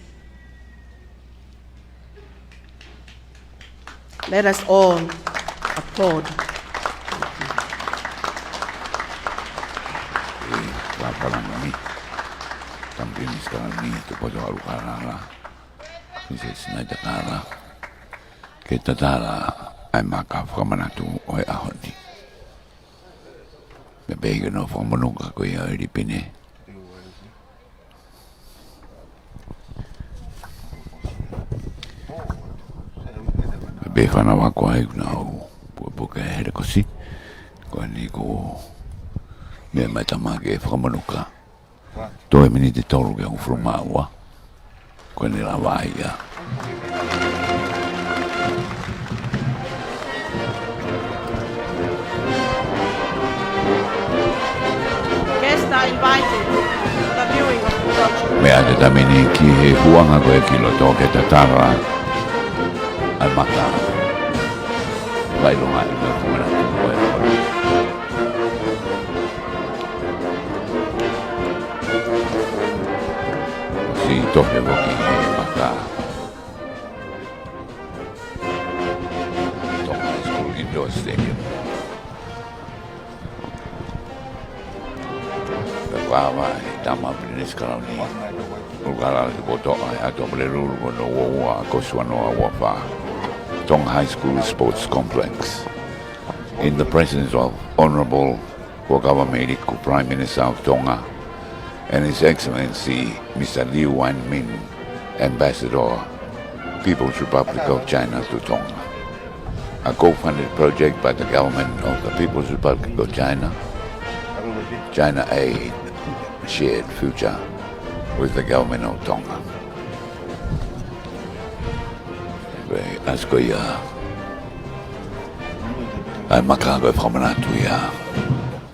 Let us all applaud. ʻE, Pāpalani, Tamipini Sikalani, Tupotoʻalu Kalala, Misesi Naita Kalala, ke tatala ʻa e maka fakamanatu ʻo e ʻaho ni. Pea pehē ki hono fakamonuka ko ia ʻo e lipine. Pea pehē fānau ako ai kuo nau pukepuke he lekosi. Ko eni ko e meʻa mai e tama ke fakamonuka. Toe miniti ʻe tolu ke hongofulu mā ua. Ko eni lava ia. Guests are invited to the viewing of the project. Meʻa atu e taimi ni ki he huanga ko ē ki loto ke tatala ʻa e maka. Vai lo ngai me fumana tu ko e. Siʻi tohi foki he maka. Tonga High School Indoor Stadium. Pea ko e ʻa e tama Pilinisi Kalauni ʻUlukalala Tupotoʻa ʻi he ʻaho Pulelulu ko hono ua ua ko e ua noa ua fā. Tonga High School Sports Complex. In the presence of Honourable Puakava Viliami Viliami, Prime Minister of Tonga, and His Excellency Mister Liu Weinmin, Ambassador, People's Republic of China to Tonga. A co-funded project by the government of the People's Republic of China, China Aid, shared future with the government of Tonga. Pea ʻosi ko ia ʻa e maka ko e fakamanatu ia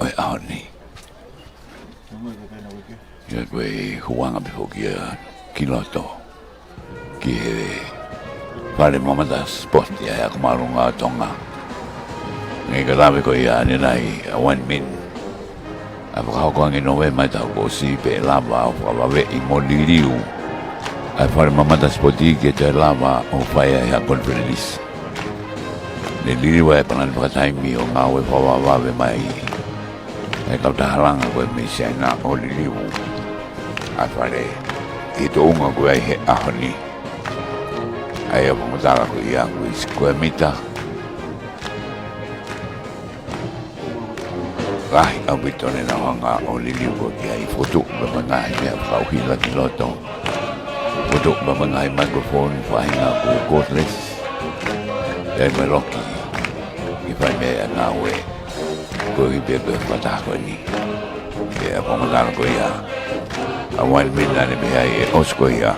ʻo e ʻaho ni. Ia ko e huanga pē foki ia ki loto ki he fale mamata sipoti ʻa e ako māʻolunga ʻo Tonga. Ngaahi ka lave ko ia ʻanenai ʻa Weinmin. ʻA e fakahoko ange ʻi Nōvema ʻo e taʻu kuo ʻosi pea lava ʻo fakavaveʻi mo liliu ʻa e fale mamata sipoti ke toe lava ʻo fai ai ha konifelenisi. Ne liliu ʻa e palani fakataimi ʻo ngāue fakavavevave mai ʻa e kautaha langa ko ē mei Siaina ʻo liliu ʻa e fale ki he tuʻunga ko ē ʻi he ʻaho ni. ʻA ia ʻoku fakamatala ko ia ko e sikuea mita lahi ʻaupito ne nau hanga ʻo liliu ko ē ki ai, fokotuʻu pē mo e ngaahi meʻa fakaʻuhila ki loto. Fokotuʻu pē mo e ngaahi microphone faʻahinga ko e cordless. ʻE mo e loki ke fai mei ai ʻa e ngāue. Ko e ʻuhi pē ko e fakataha ko eni. Pea fakamatala ko ia ʻa Weinmin naʻa ne pehē ai ʻe ʻosi ko ia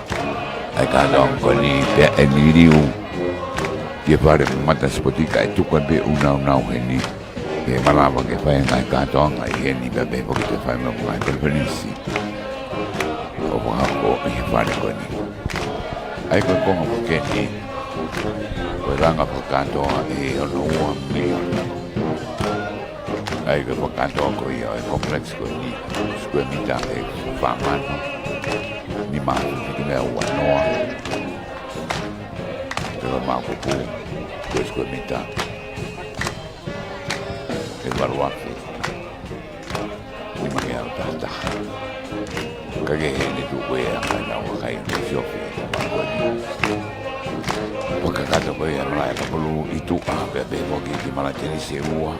ʻa e kātoanga ko eni pea ʻe liliu ki he fale mamata sipoti kae tuku ai pē ʻū nāunau heni. Ke malava ke fai e ngaahi kātoanga ʻi heni pea pehē foki ke fai mo e ngaahi konifelenisi ʻo fakahoko ʻi he fale ko eni. ʻA ia ko e konga foki eni ko e langa fakakātoa ʻe hono ua miliona. ʻA ia ko e fakakātoa ko ia ʻo e complex ko eni, sikuea mita ʻe fā mano nima afe fitu meʻa ua noa. Pea ko e māʻopoʻopo ko e sikuea mita ʻe valu afe nima meʻa ua taha taha. Ko Ka ke heni tu ko e anga na wa kai ni siofi. Fakakakato ko e malaʻe ʻakapulu ʻi tuʻa, pea pehē foki ki he malaʻe tenisi ʻe ua.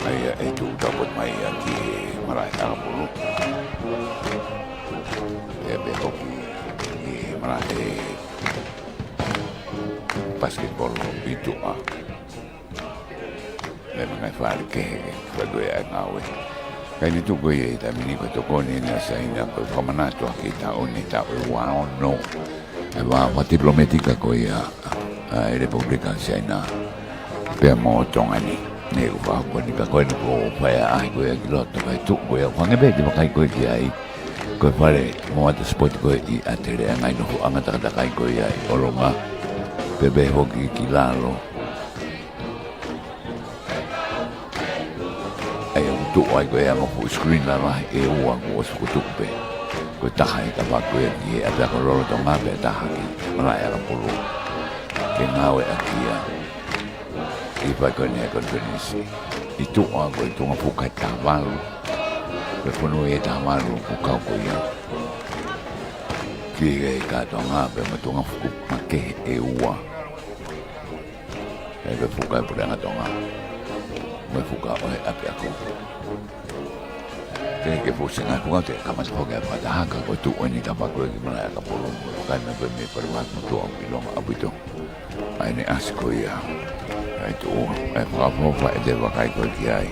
ʻA ia ʻe tuʻu tapu mai ʻa ki he malaʻe ʻakapulu. Pea pehē foki ki he malaʻe basketball ʻi tuʻa. Pea mo e ngaahi fale kehe, fale ko e ngāue. Ka ʻi he tuʻu ko ia ʻi he taimi ni ko e tokoni ʻeni ʻa Siaina ko e fakamanatu ʻaki e taʻu ni, taʻu ʻe ua ono. ʻE ua, ua tipilōmetika ko ia ʻa e Lepupulika Siaina pea mo Tonga ni. Ne u fakakoni ka ko eni ko e fai ʻa e ʻaʻahi ko ia ki loto, ka ʻi he tuʻu ko ia, ʻoku hangē pē ʻoku te vakai ko ē ki ai. Ko e fale mo ʻata sipoti ko ē ʻi ʻAtele, ʻa e ngaahi nofoʻanga takatakai ko ia ʻi ʻolunga. Pea pehē foki ki lalo. ʻA ia ʻoku tuʻu ai ko e ongo fuʻu screen lalahi ʻe ua kuo ʻosi fokotuʻu pē. Ko e taha ʻi he kapa ko ē ki he ʻapiako lolotonga pea taha ki he malaʻe ʻakapulu. Ke ngāueʻaki ia ʻi he fai ko eni ʻa e konifelenisi. ʻI tuʻa ko e tuʻunga fuka ʻe taha valu. Ko e fonua ʻe taha valu ʻoku kau ko ia ki he kātoanga pea mo e tuʻunga fuka makehe ʻe ua. ʻA ia ko e fuka ʻa e Puleʻanga Tonga mo e fuka ʻo e ʻapiako. Ke ke fusi ngaahi fuka te kamata foki ʻa e fakataha ka ko e tuʻu eni ka pako ki malaʻe ʻakapulu mo e fuka ʻi he meʻa pē mei Paliwatu mo tuʻa ʻoku ʻilonga ʻaupito. ʻA ia ne ʻasi ko ia. ʻA ia tuʻu, ʻa e fakaʻofoʻofa ʻe te vakai ko ē ki ai.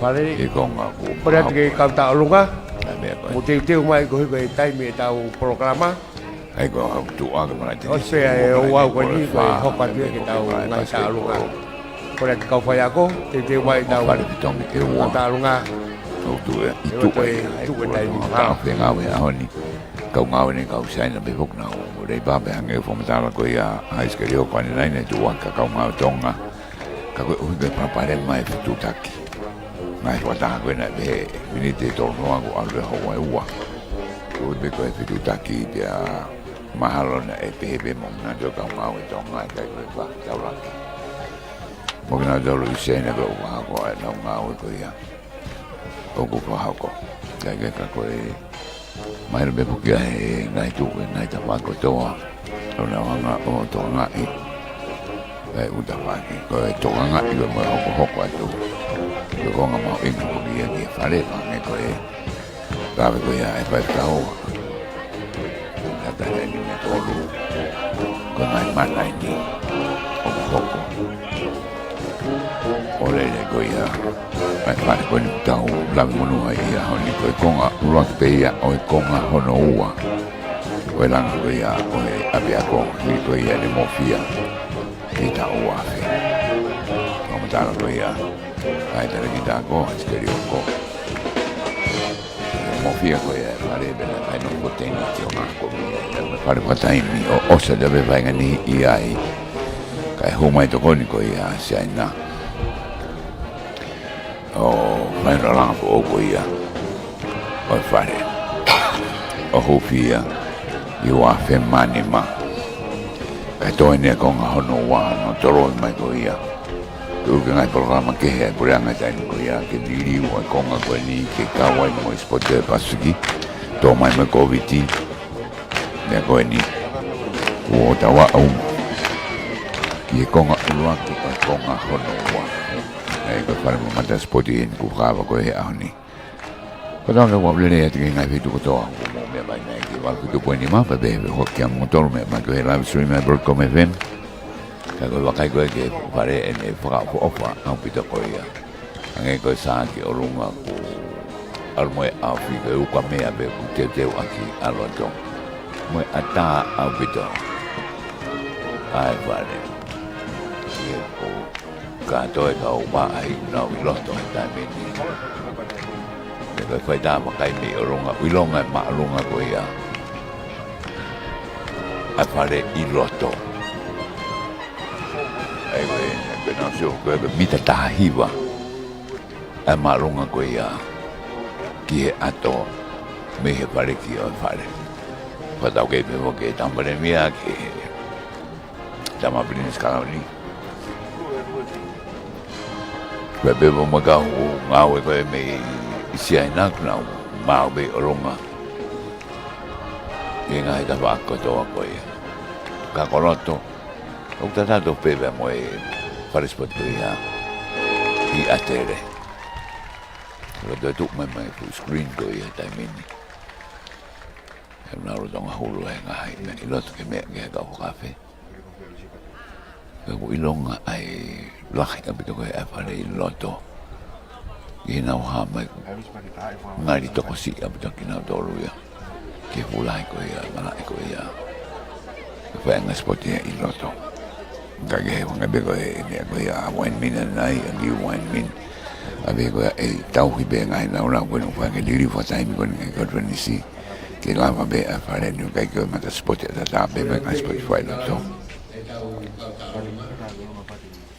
Fale. ʻI he konga ʻoku pole atu ki he kau tauʻolunga. ʻA e meʻa ko ē. Mou teuteu mai koeʻuhi ko e taimi ʻetau polokalama. ʻA ia ko e tuʻu ʻa e malaʻe tenisi. ʻOsi pē ʻa e ouau ko eni, ko e hoko atu ia ki he tau ngaahi tauʻolunga. Ko e kau faiako, teuteu mai ʻetau fale fitongi ʻe ua. Tauʻolunga. ʻOku tuʻu ē, ʻi tuʻa ē, ʻi tuʻa ē taimi. Kau fengāue ʻaho ni. Kau ngāue ʻeni kau Siaina pē foki naʻa nau lei pā pē hangē ko e fakamatala ko ia ʻa ʻIsikeli ʻo ko eni naʻe tuʻu ʻaki ʻa e kau ngāue Tonga. Ka koeʻuhi ko e palopalema ʻa e fetuʻutaki. Ngaahi fakataha ko ē naʻe pehē miniti ʻe tolu noa kuo ʻalu ʻo houa ʻe ua. Koeʻuhi pē ko e fetuʻutaki pea mahalo naʻe pehē pē mo kinautolu kau ngāue Tonga ʻikai ko e fakataulaki. Mo kinautolu ʻi Siaina ko e ʻoku hoko ʻenau ngāue ko ia. ʻOku fakahoko. ʻIkai ke ka ko e mahalo pē foki ʻa e ngaahi tuʻu ʻi he ngaahi tafaʻaki kotoa. ʻO nau hanga ʻo tokangaʻi ʻa e ʻū tafaʻaki. Ko e tokangaʻi ko e mo e hokohoko atu. Ko e konga mahuʻinga foki ia ki he fale pea hangē ko e kave ko ia ʻa e faifekau. Ka taha eni mei he tolu. Ko e ngaahi mana eni ʻoku hoko. ʻO lele ko ia ʻa e fale ko eni ʻoku tau lave monū ai ʻi he ʻaho ni, ko e konga ʻuluaki pē ia ʻo e konga hono ua. Ko e langa ko ia ʻo e ʻapiako, hili ko ia ne mofia ʻi he taʻu ua afe. Fakamatala ko ia ʻa e talēkita ko ʻIsikeli ʻOko. Mofia ko ia ʻa e fale pea naʻe ʻikai nofo teina ki ʻo ngako mei ai. Naʻe fale fakataimi ʻo ʻosi ʻa e vaenga ni ʻi ai. Kae hū mai tokoni ko ia ʻa Siaina ʻo fai ʻenau langa foʻou ko ia ʻo e fale. ʻO hūfia ʻi he ua afe mā nima. Kae toe eni ʻa e konga hono ua ʻo toloi mai ko ia. Tuʻu ki he ngaahi polokalama kehe ʻa e puleʻanga ʻi he taimi ko ia ke liliu ʻa e konga ko eni ke kau ai mo e sipoti ʻo e Pasifiki. Tō mai mo e Kōviti. Meʻa ko eni. Kuo tau aʻu ki he konga ʻuluaki ʻo e konga hono ua. ʻA ia ko e fale mamata sipoti eni ʻoku fakahā ko ē he ʻaho ni. Ko e tau ke ua lele atu ki he ngaahi feituʻu kotoa, ʻoku mou meʻa mai ki he valu fitu poini nima, pea pehē foki kiate kimoutolu meʻa mai ki he live stream ʻa e Broadcom F M. Ka ko e vakai ko ē ki he fale ʻeni ʻe fakaʻofoʻofa ʻaupito ko ia. Hangē ko e sā ki ʻolunga ʻoku ʻalu mo e ʻaofi ko e ukamea pē ʻoku teuteu ʻaki ʻa loto. Mo e ʻatā ʻaupito ʻa e fale. Ia ko ka toe kau vaʻa ʻi nau ʻi loto he taimi ni. Pea ko e fai tā vakai mei ʻolunga, ʻilonga e māʻolunga ko ia ʻa e fale ʻi loto. ʻA ia ko e, ko e nau sio ko e mita taha hiva ʻa e māʻolunga ko ia ki he ʻato mei he fale ki ʻo e fale. Fakataukei pē foki e Tama Palēmia ki he Tama Pilinisi Kalauni. Pea pehē mo e kau ngāue ko ē mei Siaina, ʻoku nau maʻu pē ʻi ʻolunga ʻi he ngaahi tafaʻaki kotoa ko ia. Ka ko loto, ʻoku tatau pē pea mo e fale sipoti ko ia ʻi ʻAtele. Ko loto ʻe tuʻu mai mai fuʻu screen ko ia taimi ni. He ʻoku nau lolotonga hulu he ngaahi meʻa ʻi loto ke meʻa ki he kau fakaafe. Ka ʻoku ʻilonga ʻa e lahi ʻaupito ko ē ʻa e fale ʻi loto. ʻI heʻenau hā mai, ngali tokosiʻi ʻaupito kinautolu ia. Ki he fuʻu lahi ko ia, malaʻe ko ia. Ko e faʻahinga sipoti ia ʻi loto. Ka ke he fanga pē ko e meʻa ko ia ʻa Wine Min ʻanenai, ʻa Liu Wine Min. ʻA pē ko ia ʻe tauhi pē ngaahi nāunau ko eni ʻoku fai ke liliu fakataimi ko eni ngaahi konifelenisi. Ke lava pē ʻa e fale ni ʻo ʻikai ke ʻi ai ha mata sipoti ʻatā pē mo e ngaahi sipoti fai ʻi loto.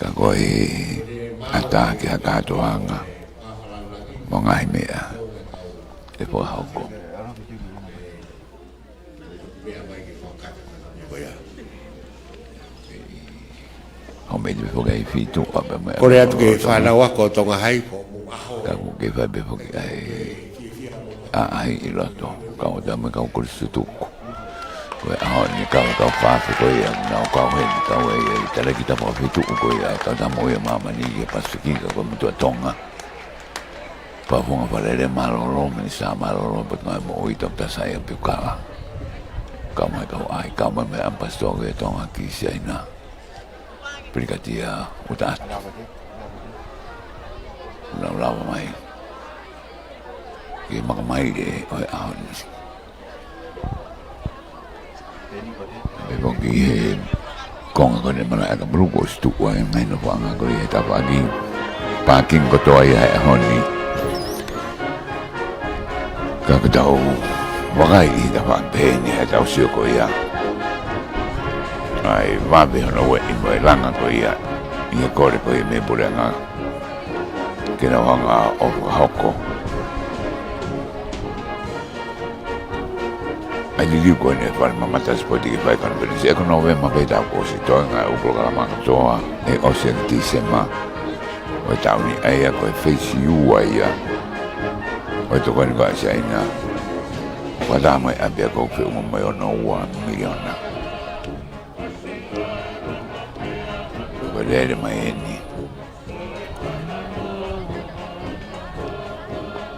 Ka ko e ʻatā ki ha kātoanga mo e ngaahi meʻa ʻe fakahoko. Ko e meʻa ʻi he foʻi fitu ʻa pē mo e Kole atu ki he fānau ako ʻo Tonga Hai, ko e ʻaho. Ka ʻoku kei fai pē foki ʻa e ʻaʻahi ʻi loto, kau atu mo e kau kolisi tutuku. Ko e ʻaho ni kau, kau fakaafe ko ia, nau kau heni, kau ʻi he talēkita fakafoʻituʻu ko ia, kau tamo ia māmani ki he Pasifiki, ka ko e motuʻa Tonga. Fakafofonga Fale Alea Mālōlō, Minisitā Mālōlō, Potungāue Moʻui, Toketā Saia Piukala. Kau mai kau ʻai, kau mai mo e ʻAmipasitoa ko ia ʻo Tonga ki Siaina. Pilikatia ʻUtaʻatu. Nau lava mai ki he makamaile ʻo e ʻaho ni. Pea foki he konga ko eni ʻa e malaʻe ʻakapulu kuo ʻosi tuʻu ai e ngaahi nofoʻanga ko ia he tafaʻaki pākingi kotoa ia he ʻaho ni. Ka ʻoku tau vakai ʻi he tafaʻaki pehē ni he ʻoku tau sio ko ia ʻa e vave hono ueʻi mo e langa ko ia ʻi he kole ko ia mei he puleʻanga ke nau hanga ʻo fakahoko ʻa e liliu ko eni ʻa e fale mamata sipoti ke fai konifelenisi. ʻE ko Nōvema pē taʻu kuo ʻosi, toe ngaahi ʻū polokalama kotoa ʻe ʻosi ʻaki Tīsema ʻo e taʻu ni. ʻA ia ko e phase ua ia ʻo e tokoni ko ia ʻa Siaina. Fakataha mo e ʻapiako ʻoku feʻunga mo e ono ua miliona. Ko e lele mai eni.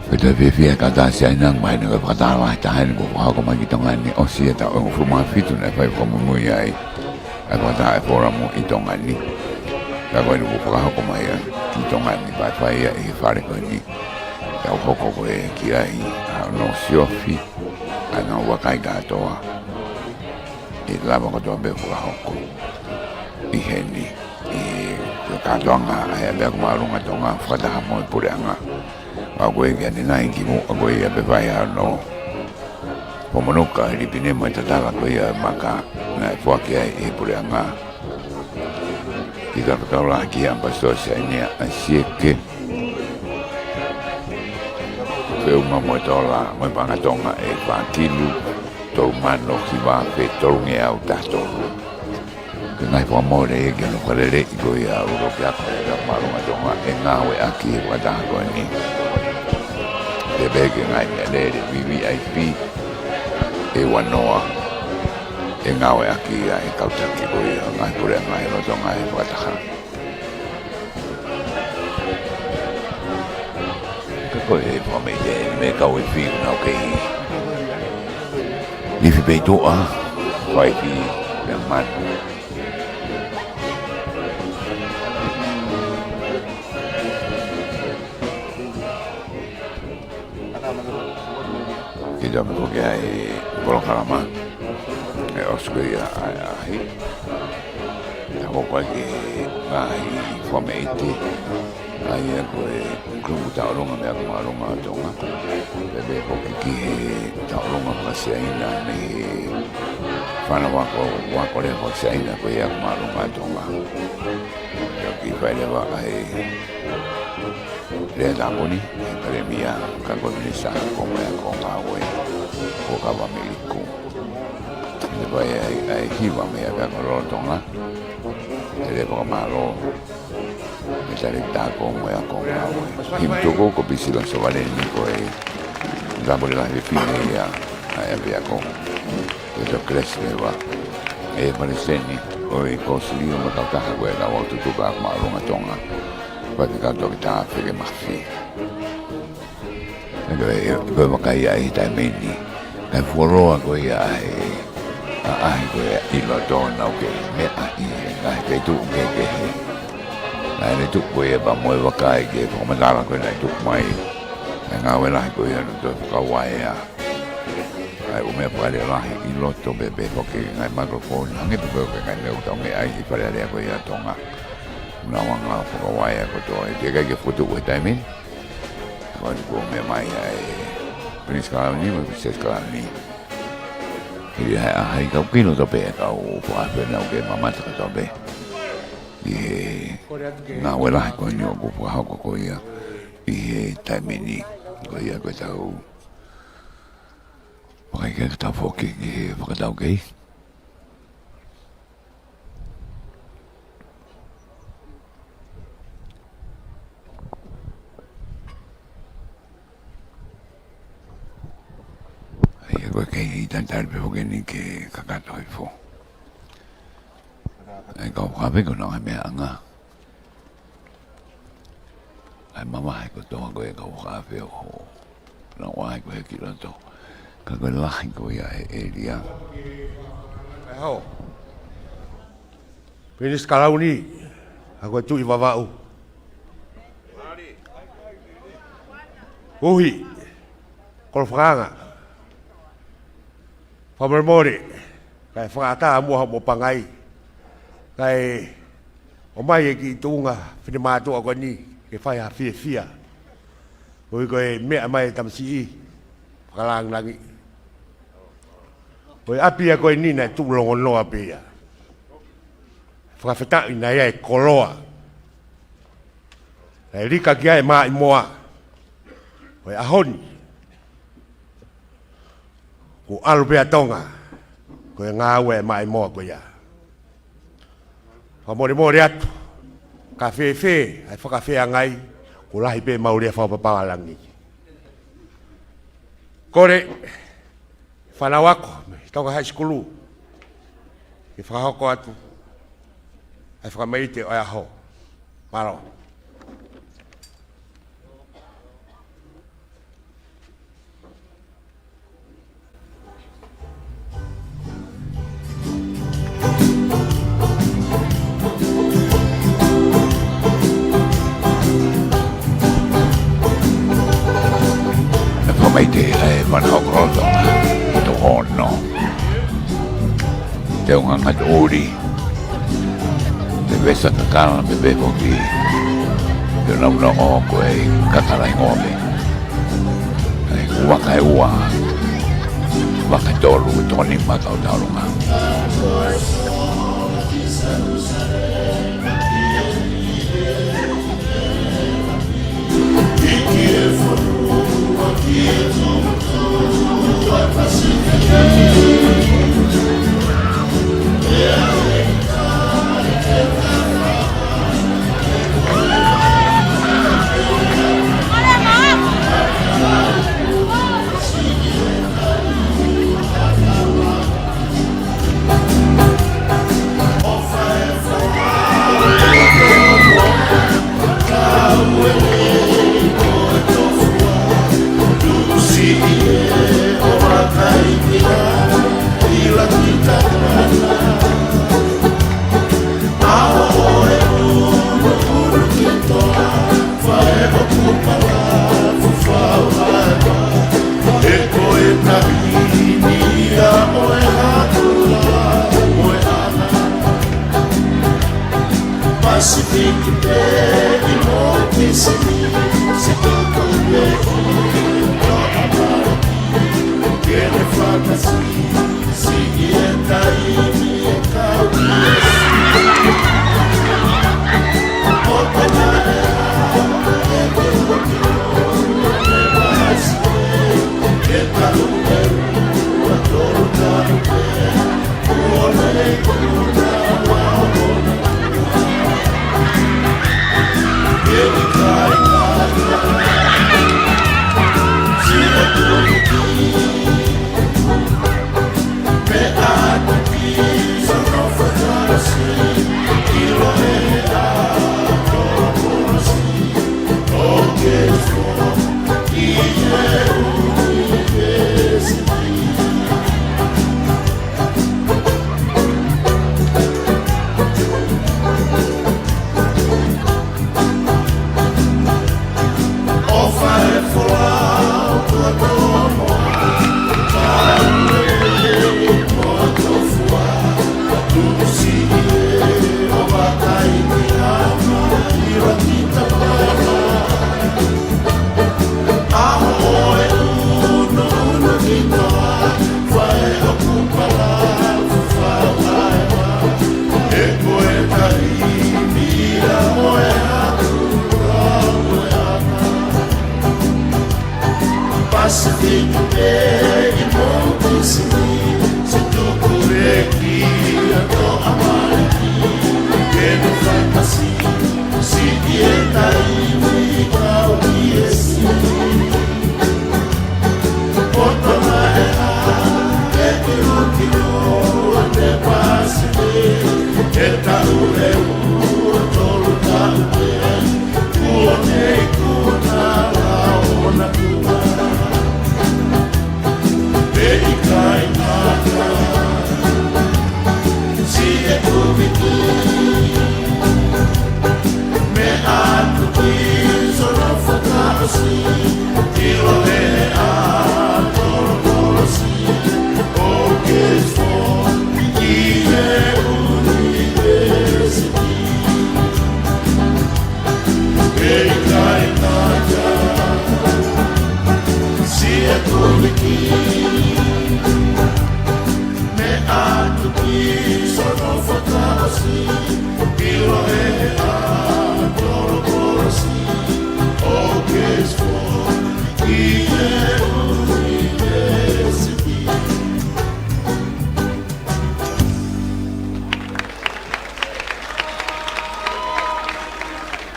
Ko e toe fiefia e kautaha Siaina, mahino ko e fakataha lahi taha eni kuo fakahoko mai ki Tonga ni, ʻosi e taʻu ʻe hongofulu mā fitu naʻe fai fakamuimui ai ʻa e fakataha e fōlamu ʻi Tonga ni. Ka ko eni kuo fakahoko mai ia ki Tonga ni, pea fai ia ʻi he fale ko eni. Tau hoko ko ē ki ai ʻa hono siofi ʻa e ngaahi vakai kātoa. ʻE lava kotoa pē fakahoko ʻi heni, ʻi he kātoanga ʻa e ʻApiako Māʻolunga Tonga fakataha mo e puleʻanga. Pea ko ē ki ʻanenai kimuʻa ko ia pea fai ʻa hono fakamonuka e lipine mo e tatala ko ia ʻo e maka naʻe foaki ai ʻe he puleʻanga ki he Faifekau Lahi ki he ʻAmipasitoa Siaina ʻa Sieke. Feʻunga mo e tola mo e paʻanga Tonga ʻe fā kilu tolu mano hiva afe tolungeau taha tolu. Ko e ngaahi fakamole ia ki hono fakaleleʻi ko ia ʻa e ʻuluaki ako ʻa e ʻApiako Māʻolunga Tonga ʻe ngāueʻaki he fakataha ko eni. Pea pehē ki he ngaahi meʻalele V V I P ʻe ua noa ʻe ngāueʻaki ia ʻe he kau taki ko ia ʻo e ngaahi puleʻanga ʻi loto ngaahi fakataha. Ka ko e fakameʻite eni mei he kau ifi ʻoku nau kei lifi pē ʻi tuʻa, fai pē ia manu. Ke tau pē foki ʻa e polokalama ʻe ʻosi ko ia ʻa e ʻaʻahi. Tau hoko atu ki he ngaahi fakameʻite, ʻa ia ko e kulupu tauʻolunga mei he ʻApiako Māʻolunga ʻo Tonga. Pea pehē foki ki he tauʻolunga faka-Siaina mei he fānau ako, ako lea faka-Siaina ko ia ʻApiako Māʻolunga ʻo Tonga. Pea kiʻi fai leva ʻa e lea tāpuni ʻa e Palēmia, ka ko e Minisitā Ako mo e Ako Ngāue ko Kavamiliku. Ke fai ai ʻa e hiva mei he ʻApiako Lolotonga, ʻa e lea fakamālō mei Tale tā ko mo e ako ngāue. Himi tuku ko Pisila Sovaleni ko e Tāpuni Lahi Fefine ia ʻa e ʻapiako. Ko e tau kelesi leva. ʻE Palesiteni ʻo e Kōsilio mo e kautaha ko e Lau Tutuka Māʻolunga Tonga. Ko e kau toketā Fekemafi. Ko e, ko e vaka ia ʻi he taimi ni. Kae fuoloa ko ia ʻa e, ʻa e ʻaʻahi ko ia ʻi loto naʻa ke meʻa ʻi he ngaahi feituʻu kehekehe. Naʻe tuʻu ko ia pea mo e vaka ʻi he fakamatala ko ia naʻe tuʻu mai. ʻA e ngāue lahi ko ia naʻe toe fakavaeʻi. ʻA e ʻū meʻa fakalelei lahi ʻi loto pē pē foki ngaahi microphone. Hangē pē ko e ngaahi meʻa ʻoku tau meʻa ai ʻi Fale Alea ko ia ʻa Tonga. Naʻa ngāue fakavaeʻi kotoa. ʻE teʻeki ai ke fokotuʻu he taimi ni. Ko eni kuo meʻa mai ʻa e Prince Kalauni mo e Princess Kalauni. Hili ʻa e ʻaʻahi kau kino tope kau fakafenau ke mamata kotoa pē. ʻI he ngāue lahi ko eni ʻoku fakahoko ko ia. ʻI he taimi ni. Ko ia ko e tau. Fakaʻikeketa foki ki he fakataukei. ʻA ia ko e kei talitali pē foki eni ke kakato hifo. ʻA e kau fakafeʻao naʻe meʻa anga. ʻA e mamahi kotoa ko e kau fakafeʻao. Naʻa ʻoku ʻi ai ko e kiʻi loto. Ka ko e lahi ko ia he ʻēlia. ʻAho. Prince Kalauni, ʻa ko e Tuʻi Vavaʻu. Uhi, Kolo Fakaanga. Fakamolemole, kae fakaʻatā muʻa hoʻomo pangai. Kae ʻomai e kiʻi tuʻunga finemātuʻa ko eni, ke fai ha fiefia. Koeʻuhi ko e meʻa mai e tamasiʻi, fakalāngilangi. Ko e ʻapi ia ko eni naʻe tuʻu longonoa pē ia. Fakafetaʻi naʻe ʻi ai e koloa. Naʻe lika ki ai e maʻimoa. Ko e ʻaho ni. Kuo ʻalu pē ʻa Tonga, ko e ngāue e maʻimoa ko ia. Fakamolemole atu, ka fēfē, ʻa e fakafeangai, kuo lahi pē mau lea fakapapau ʻa langi. Kole, fānau ako, mei Tonga High School, ke fakahoko atu, ʻa e fakamaʻite ʻo e ʻaho. Mālō. ʻE fakamaʻite ʻa e mana o Koloto, to ono. Te unga ngata ʻuli. Te vesa kakala me pe koki. Te nau no o ko e kakala i ngome. ʻA e vaka ʻe ua. Vaka ʻe tolu, toko nima kau taulunga.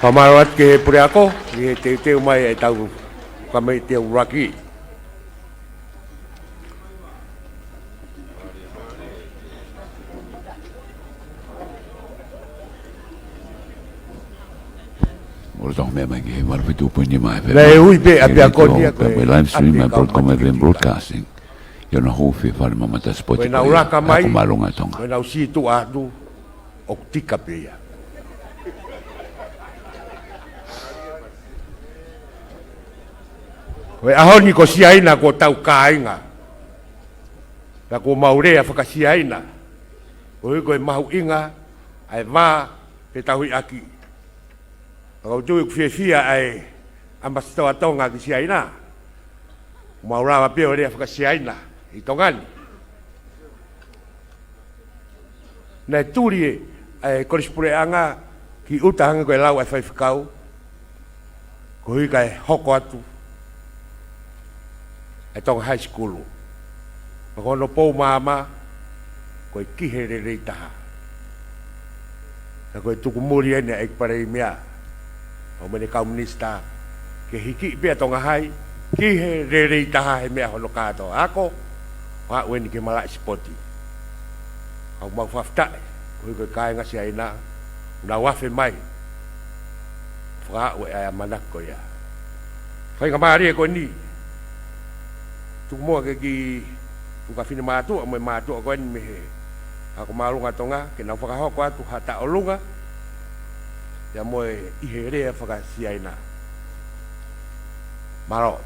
Fakamālō atu ki he puleako, ʻi he teuteu mai ʻetau kamaʻi te uraki. Mou tau meʻa mai ki he valu fitu poini nima F M. Naʻe ui pē ʻa e pea ko nia ko e live stream ʻa e Broadcom F M Broadcasting. ʻI hono hūfi ʻi he fale mamata sipoti ko ia ʻa e Ako Māʻolunga Tonga. Ko ʻenau sītuʻa atu ʻoku tika pē ia. Ko e ʻaho ni ko Siaina kuo tau kāinga. Pea kuo mau lea faka-Siaina. Koeʻuhi ko e mahuʻinga ʻa e vā pea tauhi ʻaki. Pea ʻoku ou tui ʻoku fiefia ʻa e ʻAmasitā ʻa Tonga ki Siaina. Mau lava pē ʻo lea faka-Siaina ʻi Tonga ni. Naʻe tuli ʻa e Kolisi Puleʻanga ki ʻuta hangē ko e lau ʻa e faifekau, koeʻuhi kae hoko atu ʻa e Tonga High School. Pea ko hono pou maama, ko e ki he lelei taha. Ka ko e tuku muli eni ʻa e ʻEiki Palēmia, ʻo mene kau minisitā, ke hiki pē ʻa Tonga High ki he lelei taha he meʻa hono kātoa ako, ʻo aʻu eni ki he malaʻe sipoti. ʻOku mau fakafetaʻi, koeʻuhi ko e kāinga Siaina, nau afe mai, fakaaʻu ʻa e ʻamanaki ko ia. Faingamālie ko eni, tuku muʻa ke ki tuku ʻa e finemātuʻa mo e mātuʻa ko eni mei he Ako Māʻolunga Tonga, ke nau fakahoko atu ha tauʻolunga, ia mo e ʻi he lea faka-Siaina. Mālō.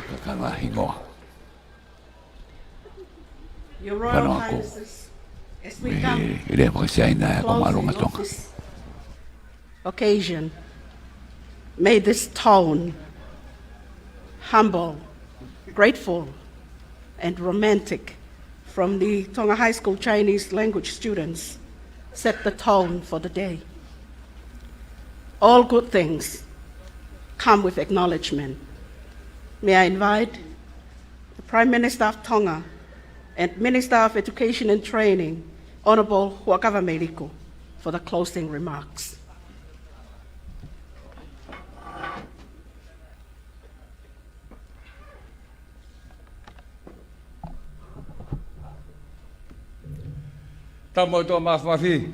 Kakala hingoa. Your Royal Highnesses, as we come to the closing of this occasion, may this tone, humble, grateful, and romantic, from the Tonga High School Chinese language students, set the tone for the day. All good things come with acknowledgement. May I invite the Prime Minister of Tonga and Minister of Education and Training, Honourable Huʻakavameiliku, for the closing remarks. Tapu mo e ʻOtua Māfimafi.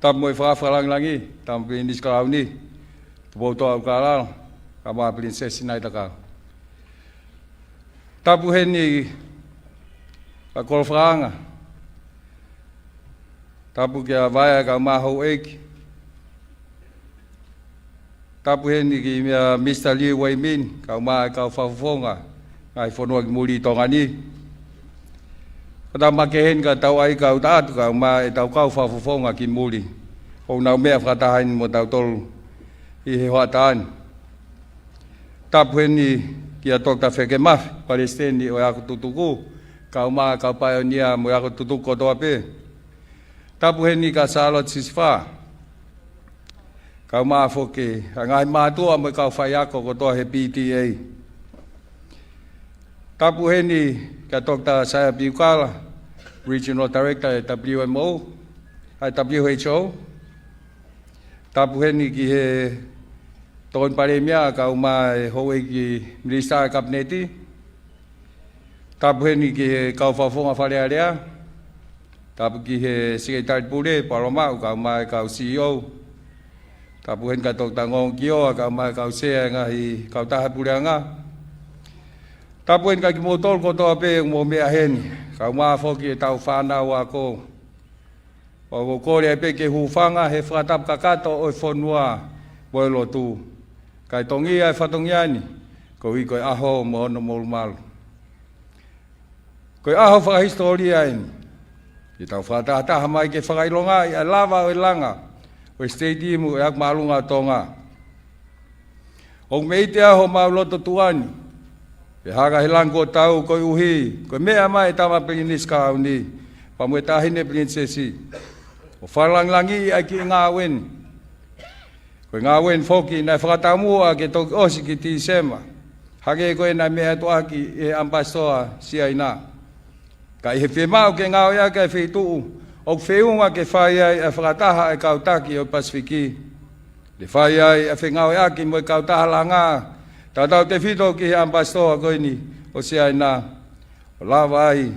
Tapu mo e Fakalangilangi, Tama Pilinisi Kalauni Tupoutoʻa ʻUlukalala, kae ʻumaʻā Pilinisesi Naitakala. Tapu heni kia Kolofaʻanga. Tapu kia Vaea kae ʻumaʻā houʻeiki. Tapu heni kia Misa Liu Wei Min, kae ʻumaʻā e kau fakafofonga ngaahi fonua ki muli ʻi Tonga ni. Ko e tau makehe heni ka tau ʻai kau taʻatu kae ʻumaʻā e tau kau fakafofonga ki muli. ʻOku nau meʻa fakataha heni mo tautolu ʻi he hoʻatā ni. Tapu heni kia Toketā Feke Mafi, Palesiteni ʻo e Ako Tutuku, kae ʻumaʻā e kau paionia mo e ako tutuku kotoa pē. Tapu heni kia Sālote Sisifā. Kae ʻumaʻā foki e ngaahi mātuʻa mo e kau faiako kotoa he P T A. Tapu heni kia Toketā Saia Piukala, Regional Director e W M O, ʻa e W H O. Tapu heni ki he Tokoni Palēmia kae ʻumaʻā e houʻeiki Minisitā e Kapineti. Tapu heni ki he kau fakafofonga Fale Alea. Tapu ki he Sekelitali Pule, Paloma, kae ʻumaʻā e kau C E O. Tapu heni kia Toketā Ngongo Kioa, kae ʻumaʻā e kau sea e ngaahi kautaha puleʻanga. Tapu heni kia kimoutolu kotoa pē ʻoku mou meʻa heni, kae ʻumaʻā foki e tau fānau ako. ʻOku ou kole ai pē ke hūfanga he fakatapu kakato ʻo e fonua mo e lotu. Kae tongi ʻa e fatongia ni, koeʻuhi ko e ʻaho mo hono molumalu. Ko e ʻaho fakahisitōlia eni. Ke tau fakatahataha mai ke fakaʻilongaʻi ʻa e lava ʻo e langa ʻo e Sitētiumu ʻo e Ako Māʻolunga ʻo Tonga. ʻOku mei te aho mau loto tuʻa ni. Pea haka he langi kuo tau koeʻuhi ko e meʻa mai e Tama Pilinisi Kalauni pea mo e Taʻahine Pilinisesi, ʻo fakalangilangiʻi ʻa e kiʻi ngāue ni. Ko e ngāue ni foki naʻe fakataumuʻa ke toki ʻosi ki Tīsema, hangē ko e naʻe meʻa atu ʻaki ʻe he ʻAmipasitoa Siaina. Ka ʻi he fiemaʻu ke ngāueʻaki ʻa e feituʻu ʻoku feʻunga ke fai ai ʻa e fakataha ʻa e kau taki ʻo e Pasifiki, ke fai ai ʻa e fengāueʻaki mo e kautaha langa, tautautefito ki he ʻAmipasitoa ko eni ʻo Siaina, ʻo lava ai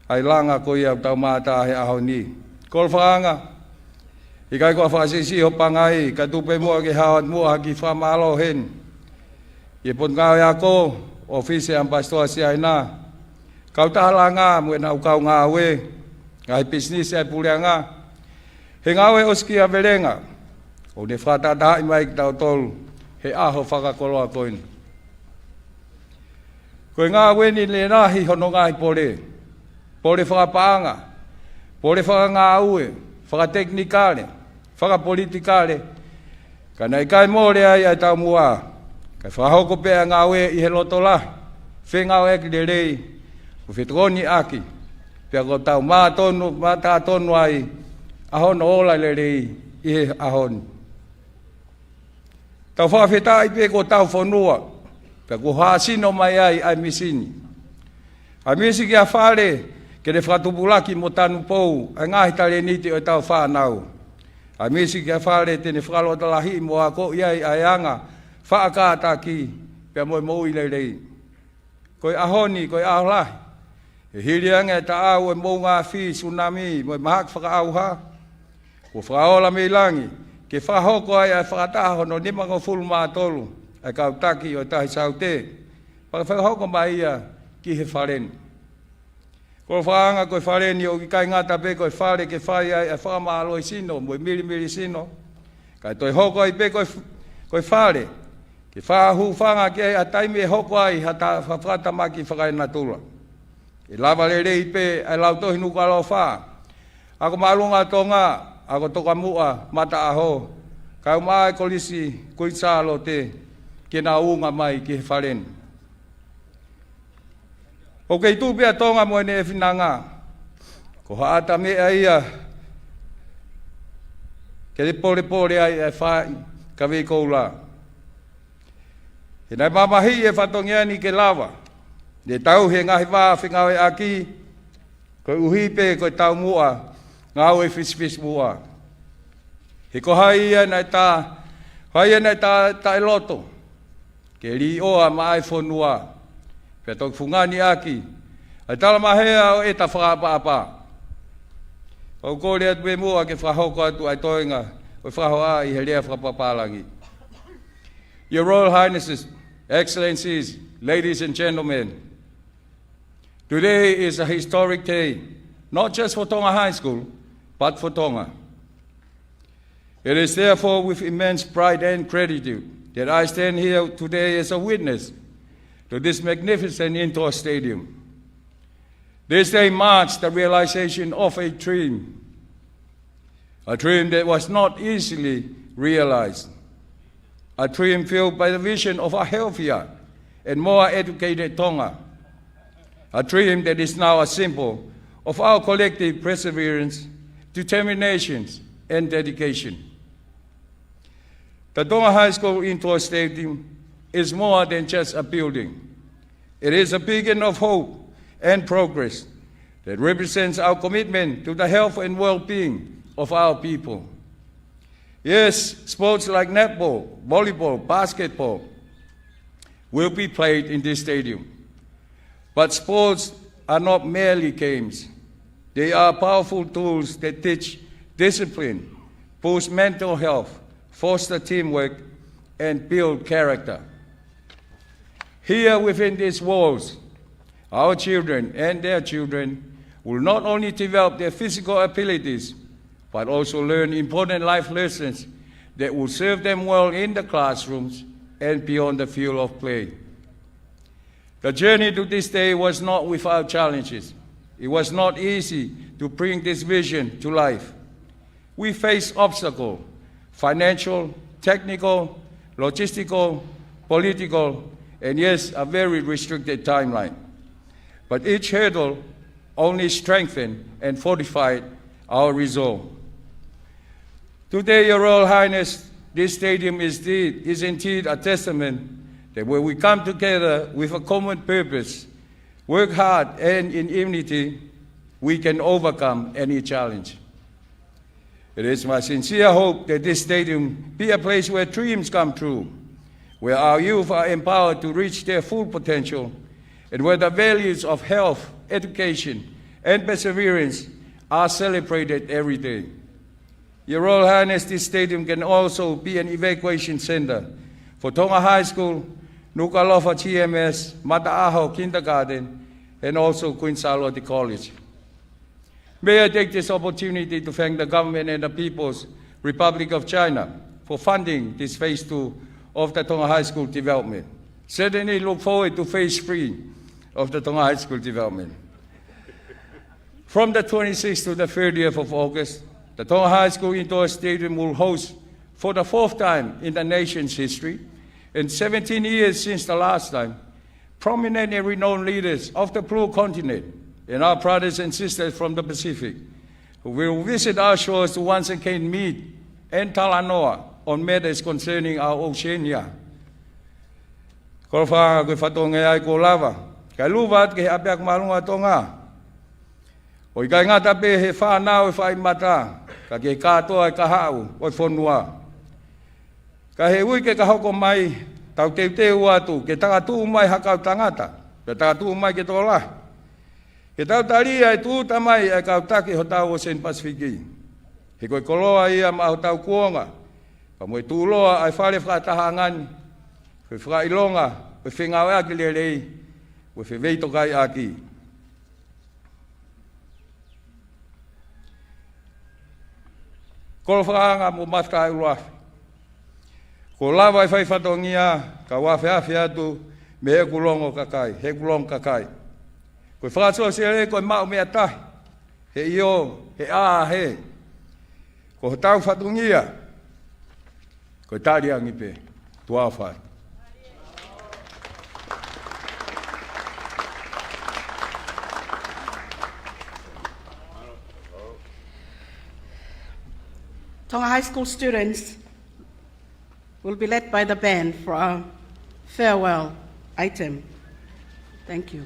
ʻa e langa ko ia ʻoku tau mātā he ʻaho ni. Kolofaʻanga, ʻikai ko ha fakasiʻisiʻi hoʻo pangai, kae tuku pē muʻa ke hao atu muʻa ha kiʻi fakamālō heni ki he Potungāue Ako, ʻŌfisi ʻo e ʻAmipasitoa Siaina, kautaha langa mo ʻenau kau ngāue, ngaahi pisinisi ʻa e puleʻanga, he ngāue ʻosikiavelenga ʻoku ne fakatahatahaʻi mai kitautolu he ʻaho fakakoloa ko eni. Ko e ngāue ni ne lahi hono ngaahi pole, pole fakapaʻanga, pole fakangāue, fakatekinikale, fakapolitikale, ka naʻe ʻikai mole ai ʻa e taumuʻa, kae fakahoko pē ʻa e ngāue ʻi he loto lahi, fengāueʻaki lelei, ʻo fetokoniʻaki, pea kuo tau mātonu, mātā tonu ai ʻa hono ola lelei ʻi he ʻaho ni. Tau fakafetaʻi pē ko hotau fonua, pea kuo hāsino mai ai ʻa e misi ni. ʻA e misi ki ha fale ke ne fakatupulaki mo tanupou ʻa e ngaahi talēniti ʻo ʻetau fānau. ʻA e misi ki ha fale te ne fakalotolahiʻi mo akoʻi ai ʻa e anga faʻa kātaki pea mo e moʻui lelei. Ko e ʻaho ni, ko e ʻaho lahi. He hili ange ʻa e taʻau ʻo e moʻunga afi, sunami, mo e mahaki fakaʻauha, kuo fakaola mei langi ke fakahoko ai ʻa e fakataha hono nimangofulu mā tolu ʻa e kau taki ʻo e Tahi Saute, pea ke fakahoko mai ia ki he fale ni. Kolofaʻanga, ko e fale ni ʻoku ʻikai ngata pē ko e fale ke fai ai ʻa e fakamālohisino mo e milimili sino, kae toe hoko ai pē ko e f-, ko e fale ʻE fakahūfanga ki ai ʻa e taimi ʻe hoko ai ha ta-, fakatamaki fakaenatula. ʻE lava lelei pē ʻa e lautohi Nukuʻalofa, Ako Māʻolunga ʻo Tonga, Ako Tokamuʻa, Mataʻaho, kae ʻumaʻā e Kolisi Kuini Sālote, ke nau unga mai ki he fale ni. ʻOku kei tuʻu pē ʻa Tonga mo ʻene finanga ko ha ʻata meʻa ia ke polepole ai e faʻahi kavei koula. He naʻe mamahiʻi e fatongia ni ke lava, ne tauhi e ngaahi vā fengāueʻaki, koeʻuhi pē ko e taumuʻa ngāue fisifisimuʻa. He ko hai ia naʻe tā, ko hai ia naʻe tā, taʻeloto ke līʻoa maʻa e fonua, pea toki fungani ʻaki ʻa e talamahea ʻo ʻeta fakaʻapaʻapa. ʻOku ou kole atu pē muʻa ke fakahoko atu ʻa e toenga ʻo e fakahoʻaʻa ʻi he lea fakapapālangi. Your Royal Highnesses, Excellencies, ladies and gentlemen, today is a historic day, not just for Tonga High School, but for Tonga. It is therefore with immense pride and gratitude that I stand here today as a witness to this magnificent indoor stadium. This day marks the realization of a dream, a dream that was not easily realized, a dream fueled by the vision of a healthier and more educated Tonga, a dream that is now a symbol of our collective perseverance, determinations, and dedication. The Tonga High School Indoor Stadium is more than just a building. It is a beacon of hope and progress that represents our commitment to the health and well-being of our people. Yes, sports like netball, volleyball, basketball will be played in this stadium. But sports are not merely games. They are powerful tools that teach discipline, boost mental health, foster teamwork, and build character. Here within these walls, our children and their children will not only develop their physical abilities, but also learn important life lessons that will serve them well in the classrooms and beyond the field of play. The journey to this day was not without challenges. It was not easy to bring this vision to life. We faced obstacles, financial, technical, logistical, political, and yes, a very restricted timeline. But each hurdle only strengthened and fortified our resolve. Today, Your Royal Highness, this stadium is, the, is indeed a testament that when we come together with a common purpose, work hard, and in unity, we can overcome any challenge. It is my sincere hope that this stadium be a place where dreams come true, where our youth are empowered to reach their full potential, and where the values of health, education, and perseverance are celebrated every day. Your Royal Highness, this stadium can also be an evacuation center for Tonga High School, Nukuʻalofa T M S, Mataʻaho Kindergarten, and also Queen Sālote College. May I take this opportunity to thank the government and the People's Republic of China for funding this phase two of the Tonga High School development. Certainly look forward to phase three of the Tonga High School development. From the twenty-sixth to the thirtieth of August, the Tonga High School Indoor Stadium will host, for the fourth time in the nation's history, and seventeen years since the last time, prominent and renowned leaders of the Blue Continent and our brothers and sisters from the Pacific, who will visit our shores to once again meet and talanoa on matters concerning our Oceania. Kolofaʻanga, ko e fatongia ia kuo lava, kae luva atu ki he ʻApiako Māʻolunga ʻo Tonga, ʻo ʻikai ngata pē he fānau ʻe faʻa mata, ka ki he kātoa e kahaʻu ʻo e fonua. Ka he uike ka hoko mai, tau teuteu atu ke takatuʻu mai ha kau tangata, pea takatuʻu mai ke tokolahi, ke tau talia e tūʻuta mai ʻa e kau taki hotau Ocean Pasifiki. He ko e koloa ia maʻa hotau kuonga, pea mo e tuʻuloa ʻa e fale fakatahaʻanga ni, ko e fakaʻilonga ʻo e fengāueʻaki lelei, ʻo e feveitokaiʻaki. Kolofaʻanga mo Mafutaʻi ʻUluafe, Kuo lava e fai fatongia, kau afeafe atu mei heʻeku longo kakai, heʻeku longo kakai. Ko e fakasōsiale ko e maʻu meʻa tahi, he ʻio, he ʻā, he. Ko hotau fatongia, ko e tali angi pē, tuʻa fai. Tonga High School students, will be led by the band for our farewell item. Thank you.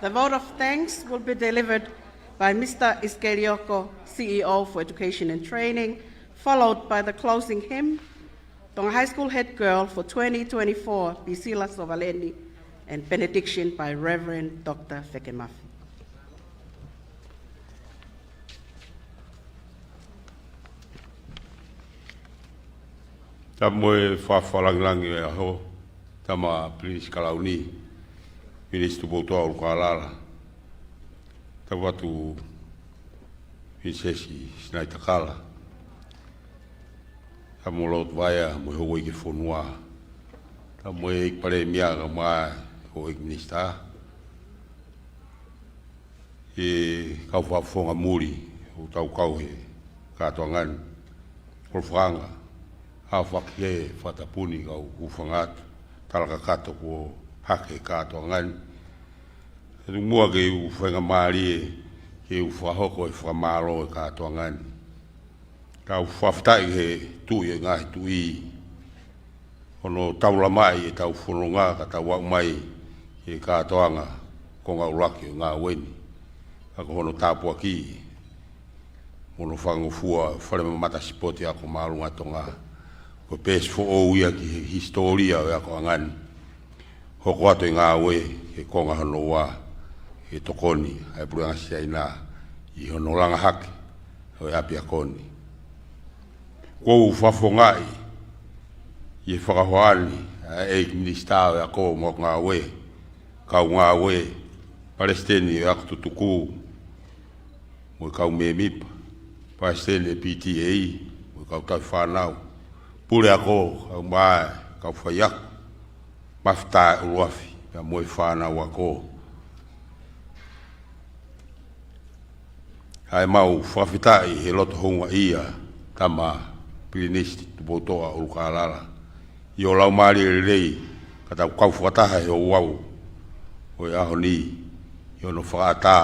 The vote of thanks will be delivered by Mister Iskelioko, C E O for Education and Training, followed by the closing hymn, Tonga High School Head Girl for twenty twenty-four, Pisila Sovaleni, and benediction by Reverend Doctor Fekemafi. Tapu mo e fakafakalāngilangi ʻo e ʻaho, Tama Pilinisi Kalauni, Pilinisi Tupoutoʻa ʻUlukalala. Tapu atu Pilinisesi Sinaitakala. Tapu mo Lord Vaea mo e Houʻeiki Fonua. Tapu mo e ʻEiki Palēmia kae ʻumaʻā e Houʻeiki Minisitā. ʻE kau fakafofonga muli ʻoku tau kau he kātoanga ni. Kolofoʻanga, ʻofa ke fakatapu ni kau hūfanga atu, tala kakato kuo hake he kātoanga ni. He tuku muʻa ke u faingamālie ke u fakahoko e fakamālō he kātoanga ni. Tau fakafetaʻi he Tuʻi ʻo e ngaahi tuʻi, hono taulamaʻi ʻetau fononga ka tau aʻu mai ki he kātoanga konga ʻuluaki ʻo e ngāue ni. Ka ko hono tāpuakiʻi mo hono fakangofua Fale Mamata Sipoti Ako Māʻolunga Tonga. Ko e peesi foʻou ia ki he hisitōlia ʻo e akoʻanga ni. Hoko atu e ngāue ki he konga hono ua, ʻe tokoni ai e Puleʻanga Siaina ʻi hono langa hake ʻo e ʻapiako ni. ʻOku ou fakafofongaʻi ʻi he fakahoa ni ʻa e ʻEiki Minisitā ʻo e Ako mo e Ngāue, kau ngāue, Palesiteni ʻo e Ako Tutuku, mo e kau mēmipa, Palesiteni ʻo e P T A, mo e kau tauhi fānau, puleako, kau mai, kau faiako, mafutaʻi ʻuluafi, pea mo e fānau ako. ʻA e mau fakafetaʻi he loto houngaʻia, Tama Pilinisi Tupoutoʻa ʻUlukalala, ʻi hoʻo laumālie lelei, ka tau kau fakataha he ouau ʻo e ʻaho ni, ʻi hono fakaʻatā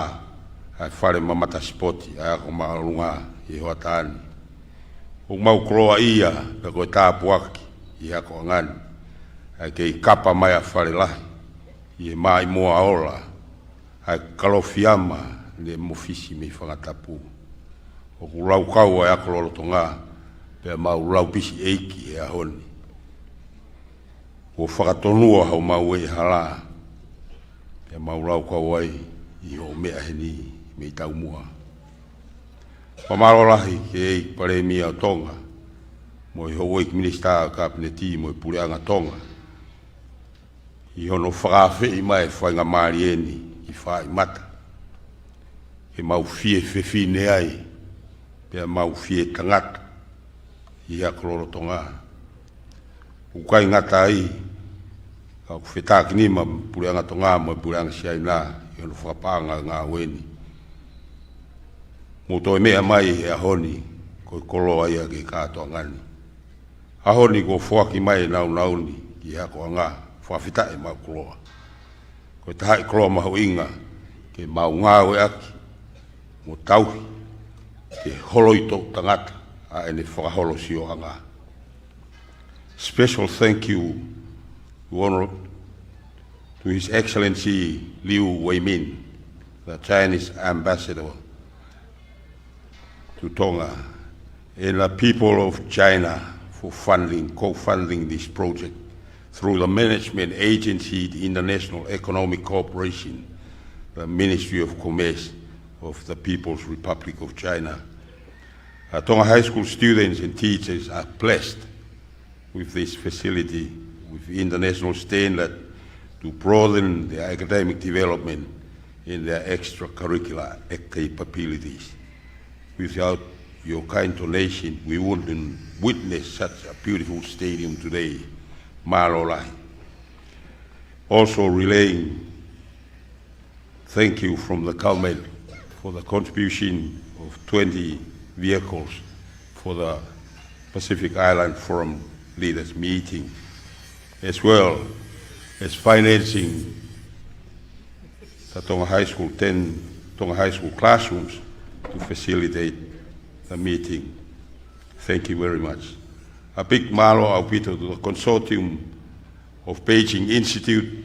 ʻa e Fale Mamata Sipoti ʻa e Ako Māʻolunga ʻi he hoʻatā ni. ʻOku mau koloaʻia, pea ko e tāpuaki ʻi he akoʻanga ni, ʻa e kei kapa mai ʻa Fale Lahi ʻi he maʻimoa ola, ʻa e kalofiama ne mofisi mei Fangatapu. ʻOku laukau ʻa e ako lolotonga, pea mau laupisi ʻeiki he ʻaho ni. Kuo fakatonua haʻamau ʻehala, pea mau laukau ai ʻi hoʻo meʻa heni mei taumuʻa. Fakamālō lahi ki he ʻEiki Palēmia ʻo Tonga, mo e Houʻeiki Minisitā ʻo e Kapineti mo e Puleʻanga Tonga, ʻi hono fakaafeʻi mai e faingamālie ni ki Faaʻimata, ke mau fie fefine ai, pea mau fie tangata ʻi he ako lolotonga. ʻOku ʻikai ngata ai, ka ʻoku fetākinima Puleʻanga Tonga mo e Puleʻanga Siaina ʻi hono fakapaʻanga e ngāue ni. Mou toe meʻa mai he ʻaho ni, ko e koloa ia ki he kātoanga ni. ʻAho ni kuo foaki mai e nāunau ni ki he akoʻanga, fakafetaʻi mau koloa. Ko e tahaʻi koloa mahuʻinga ke mau ngāueʻaki mo tauhi ke holo ʻi toʻu tangata ʻa ʻene fakaholo sioʻanga. Special thank you to Honour-, to His Excellency Liu Weimin, the Chinese Ambassador to Tonga, and the people of China for funding, co-funding this project through the management agency, the International Economic Cooperation, the Ministry of Commerce of the People's Republic of China. Uh, Tonga High School students and teachers are blessed with this facility, with international standard to broaden their academic development and their extracurricular capabilities. Without your kind donation, we wouldn't witness such a beautiful stadium today. Mālō lahi. Also relaying thank you from the government for the contribution of twenty vehicles for the Pacific Island Forum Leaders Meeting, as well as financing the Tonga High School, ten Tonga High School classrooms to facilitate the meeting. Thank you very much. A big mālō ʻaupito to the consortium of Beijing Institute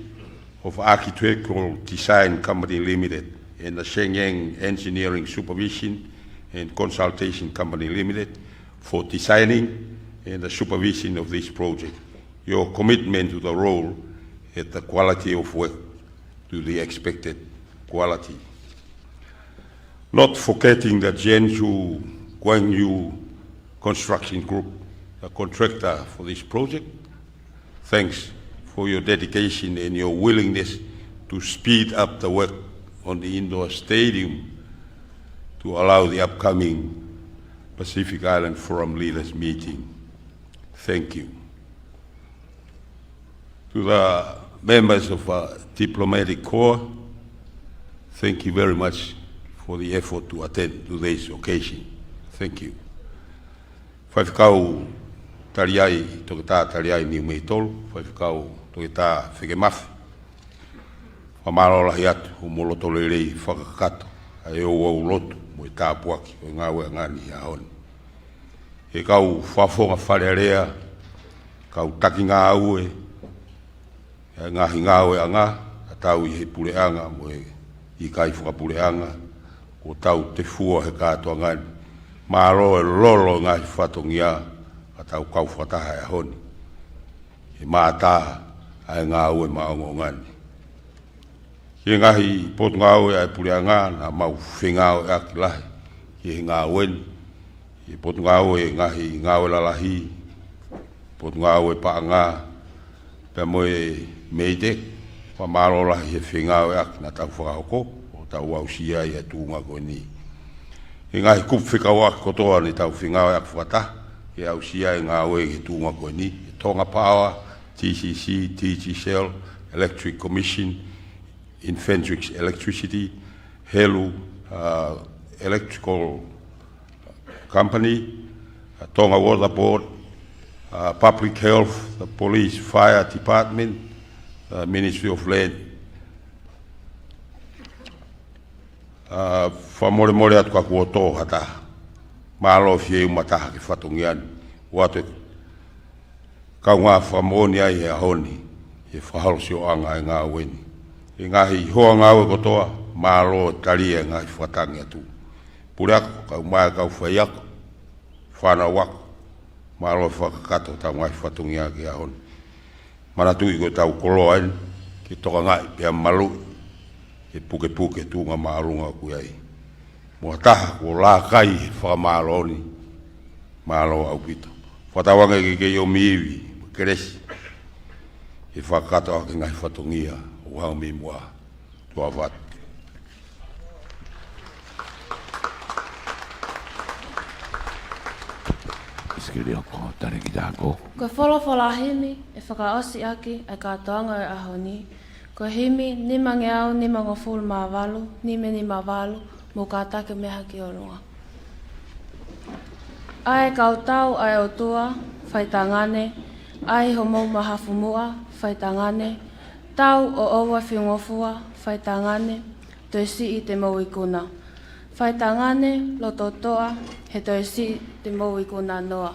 of Architectural Design Company Limited and the Shenyang Engineering Supervision and Consultation Company Limited for designing and the supervision of this project. Your commitment to the role and the quality of work to the expected quality. Not forgetting the Jiangsu Guangyu Construction Group, the contractor for this project. Thanks for your dedication and your willingness to speed up the work on the indoor stadium to allow the upcoming Pacific Island Forum Leaders Meeting. Thank you. To the members of, uh, diplomatic corps, thank you very much for the effort to attend today's occasion. Thank you. Faifekau Taliai, Toketā Taliai Niumeitolu, Faifekau Toketā Fekemafi. Fakamālō lahi atu hoʻomou loto lelei fakakakato ʻa e ouau lotu mo e tāpuaki ʻo e ngāueʻanga ni he ʻaho ni. He kau fakafofonga Fale Alea, kau taki ngāue, ʻa e ngaahi ngāueʻanga, ʻa tau ʻi he puleʻanga mo e ʻikai fakapuleʻanga, kuo tau tefua he kātoanga ni. Mālō e lolo e ngaahi fatongia ʻa tau kau fakataha he ʻaho ni. He mātā ʻa e ngāue maʻongoʻonga ni. Ki he ngaahi potungāue ʻa e puleʻanga naʻa mau fengāueʻaki lahi ki he ngāue ni. Ki he potungāue ngaahi ngāue lalahi, potungāue paʻanga, pea mo e MEIDECC, fakamālō lahi he fengāueʻaki naʻa tau fakahoko, ʻo tau aʻusia ai ʻa e tuʻunga ko eni. He ngaahi kupu fekauʻaki kotoa ne tau fengāueʻaki fakataha, ke aʻusia e ngāue he tuʻunga ko eni, he Tonga Power, TCC, Digicel, Electric Commission, Inventrix Electricity, Helu, uh, Electrical Company, uh, Tonga Water Board, uh, Public Health, the Police, Fire Department, uh, Ministry of Land. Uh, fakamolemole atu ka kuo tō ha taha. Mālō fiu mataha ki he fatongia ni. ʻOatu e kaungā fakamoʻoni ai he ʻaho ni, he fakaholosioʻanga e ngāue ni. He ngaahi hoa ngāue kotoa, mālō tali e ngaahi fakatangi atu. Puleako, kau mai kau faiako, fānau ako, mālō fakakakato tau ngaahi fatongia ki he ʻaho ni. Manatuʻi ko e tau koloa eni, ke tokangaʻi pea maluʻi, ke pukepuke tuʻunga māʻolunga ʻoku ʻi ai. Mo ha taha kuo lākai he fakamālō ni, mālō ʻaupito. Fakatauange ke kei ʻomi ivi, kelesi, he fakakakato ʻaki e ngaahi fatongia, ʻoku hau mi mua, tuʻa vatu. Sikilioko, tali ki tāko. Ko e folofola himi, ʻe fakaʻosi ʻaki e kātoanga ʻo e ʻaho ni. Ko e himi, nimangeau nimangofulu mā valu, nime nima valu, mou kātaki mei he ʻolunga. ʻA e kau tau ʻa e ʻOtua, faitangane, ʻa e homou mahafu muʻa, faitangane, tau ʻo ʻoua fingofua, faitangane, toe siʻi te mou ikuna. Faitangane, loto toʻa, he toe siʻi te mou ikuna noa.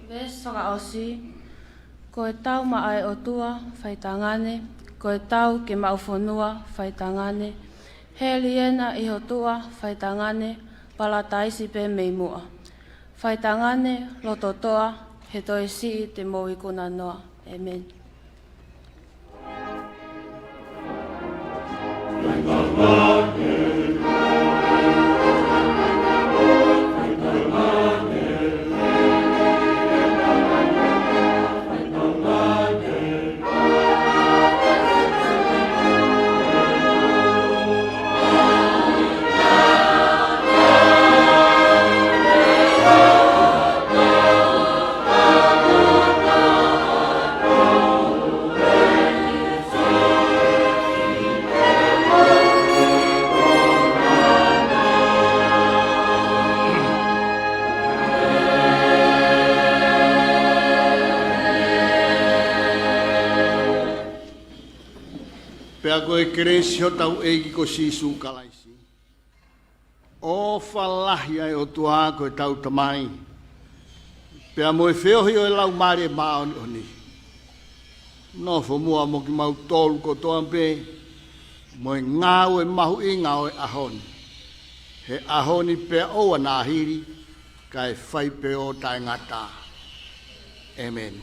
Veesi fakaʻosi, ko e tau maʻa e ʻOtua, faitangane, ko e tau ke maʻu fonua, faitangane, heli ena ʻi ho tuʻa, faitangane, palataisi pē mei muʻa. Faitangane, loto toʻa, he toe siʻi te mou ikuna noa. ʻĒmeni. Ko e kelesi hotau ʻEiki ko Sīsū Kalaisi, ʻofa lahi ʻa e ʻOtua ko ʻetau Tamai, pea mo e feohi ʻo e Laumālie Māʻoniʻoni, nofo muʻa mo kimautolu kotoa pē, mo e ngāue mahuʻinga ʻo e ʻaho ni, he ʻaho ni pea ʻoua naʻa hili, kae fai pē ʻo taʻengata. ʻĒmeni.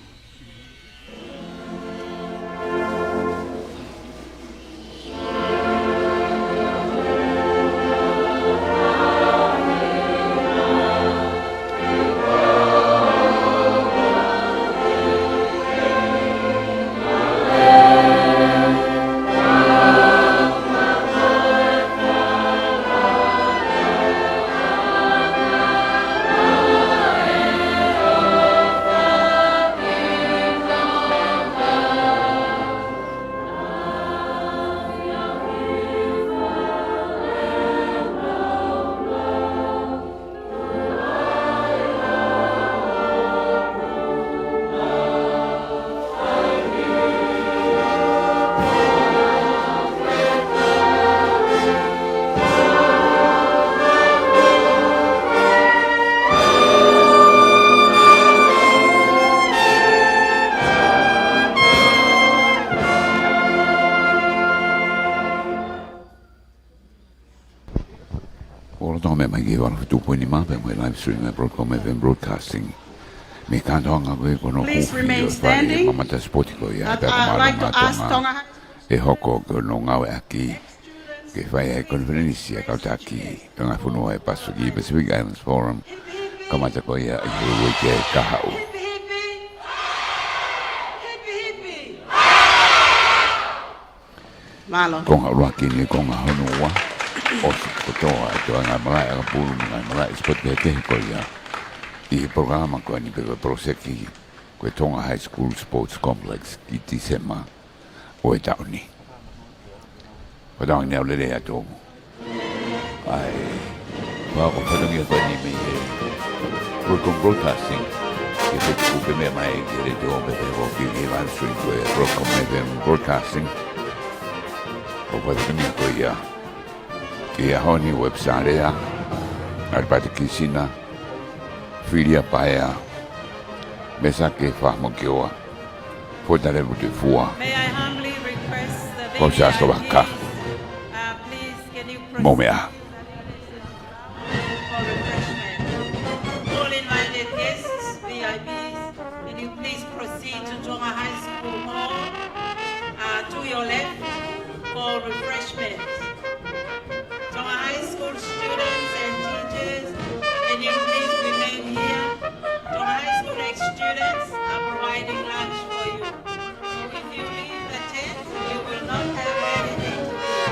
ʻOku lolotonga meʻa mai ki he valu fitu poini nima pea mo e live stream ʻa e Broadcom F M Broadcasting. Mei he kātoanga ko ē ko hono huufi ʻo e fale mamata sipoti ko ia ʻa e Pea Ko Mālō Maʻa Tonga, ʻe hoko ko hono ngāueʻaki ke fai ai e konifelenisi ʻa e kau taki ʻo e ngaahi fonua ʻo e Pasifiki, Pacific Islands Forum, kamata ko ia ʻi he uike kahaʻu. Mālō. Konga ʻuluaki ni, konga hono ua, ʻosi kotoa ʻa e toenga malaʻe ʻakapulu mo e ngaahi malaʻe sipoti kehekehe ko ia ʻi he polokalama ko eni pe ko e poloseki ko e Tonga High School Sports Complex ki Tīsema ʻo e taʻu ni. Ko e taʻu ni ʻoku lele atu ʻa e ʻa e fatongia ko eni mei he Broadcom Broadcasting. ʻI he feituʻu pē meʻa mai ki he letiō pea pehē foki ki he live stream ko e Broadcom F M Broadcasting. ʻOku fatongia ko ia ki he ʻaho ni, Uepisā Lea, ʻAlipate Kisina, Filia Paea, Mesake Fahamokioa, Fotalevu Tuʻifua, May I humbly request the V I Ps, Kosasa Vaka, uh, please, can you mo meʻa. For refreshment. All invited guests, V I Ps, can you please proceed to Tonga High School Hall, uh, to your left for refreshment. Tonga High School students and teachers, can you please remain here? Tonga High School ex-students are providing lunch for you. So if you leave the tent, you will not have anything to eat.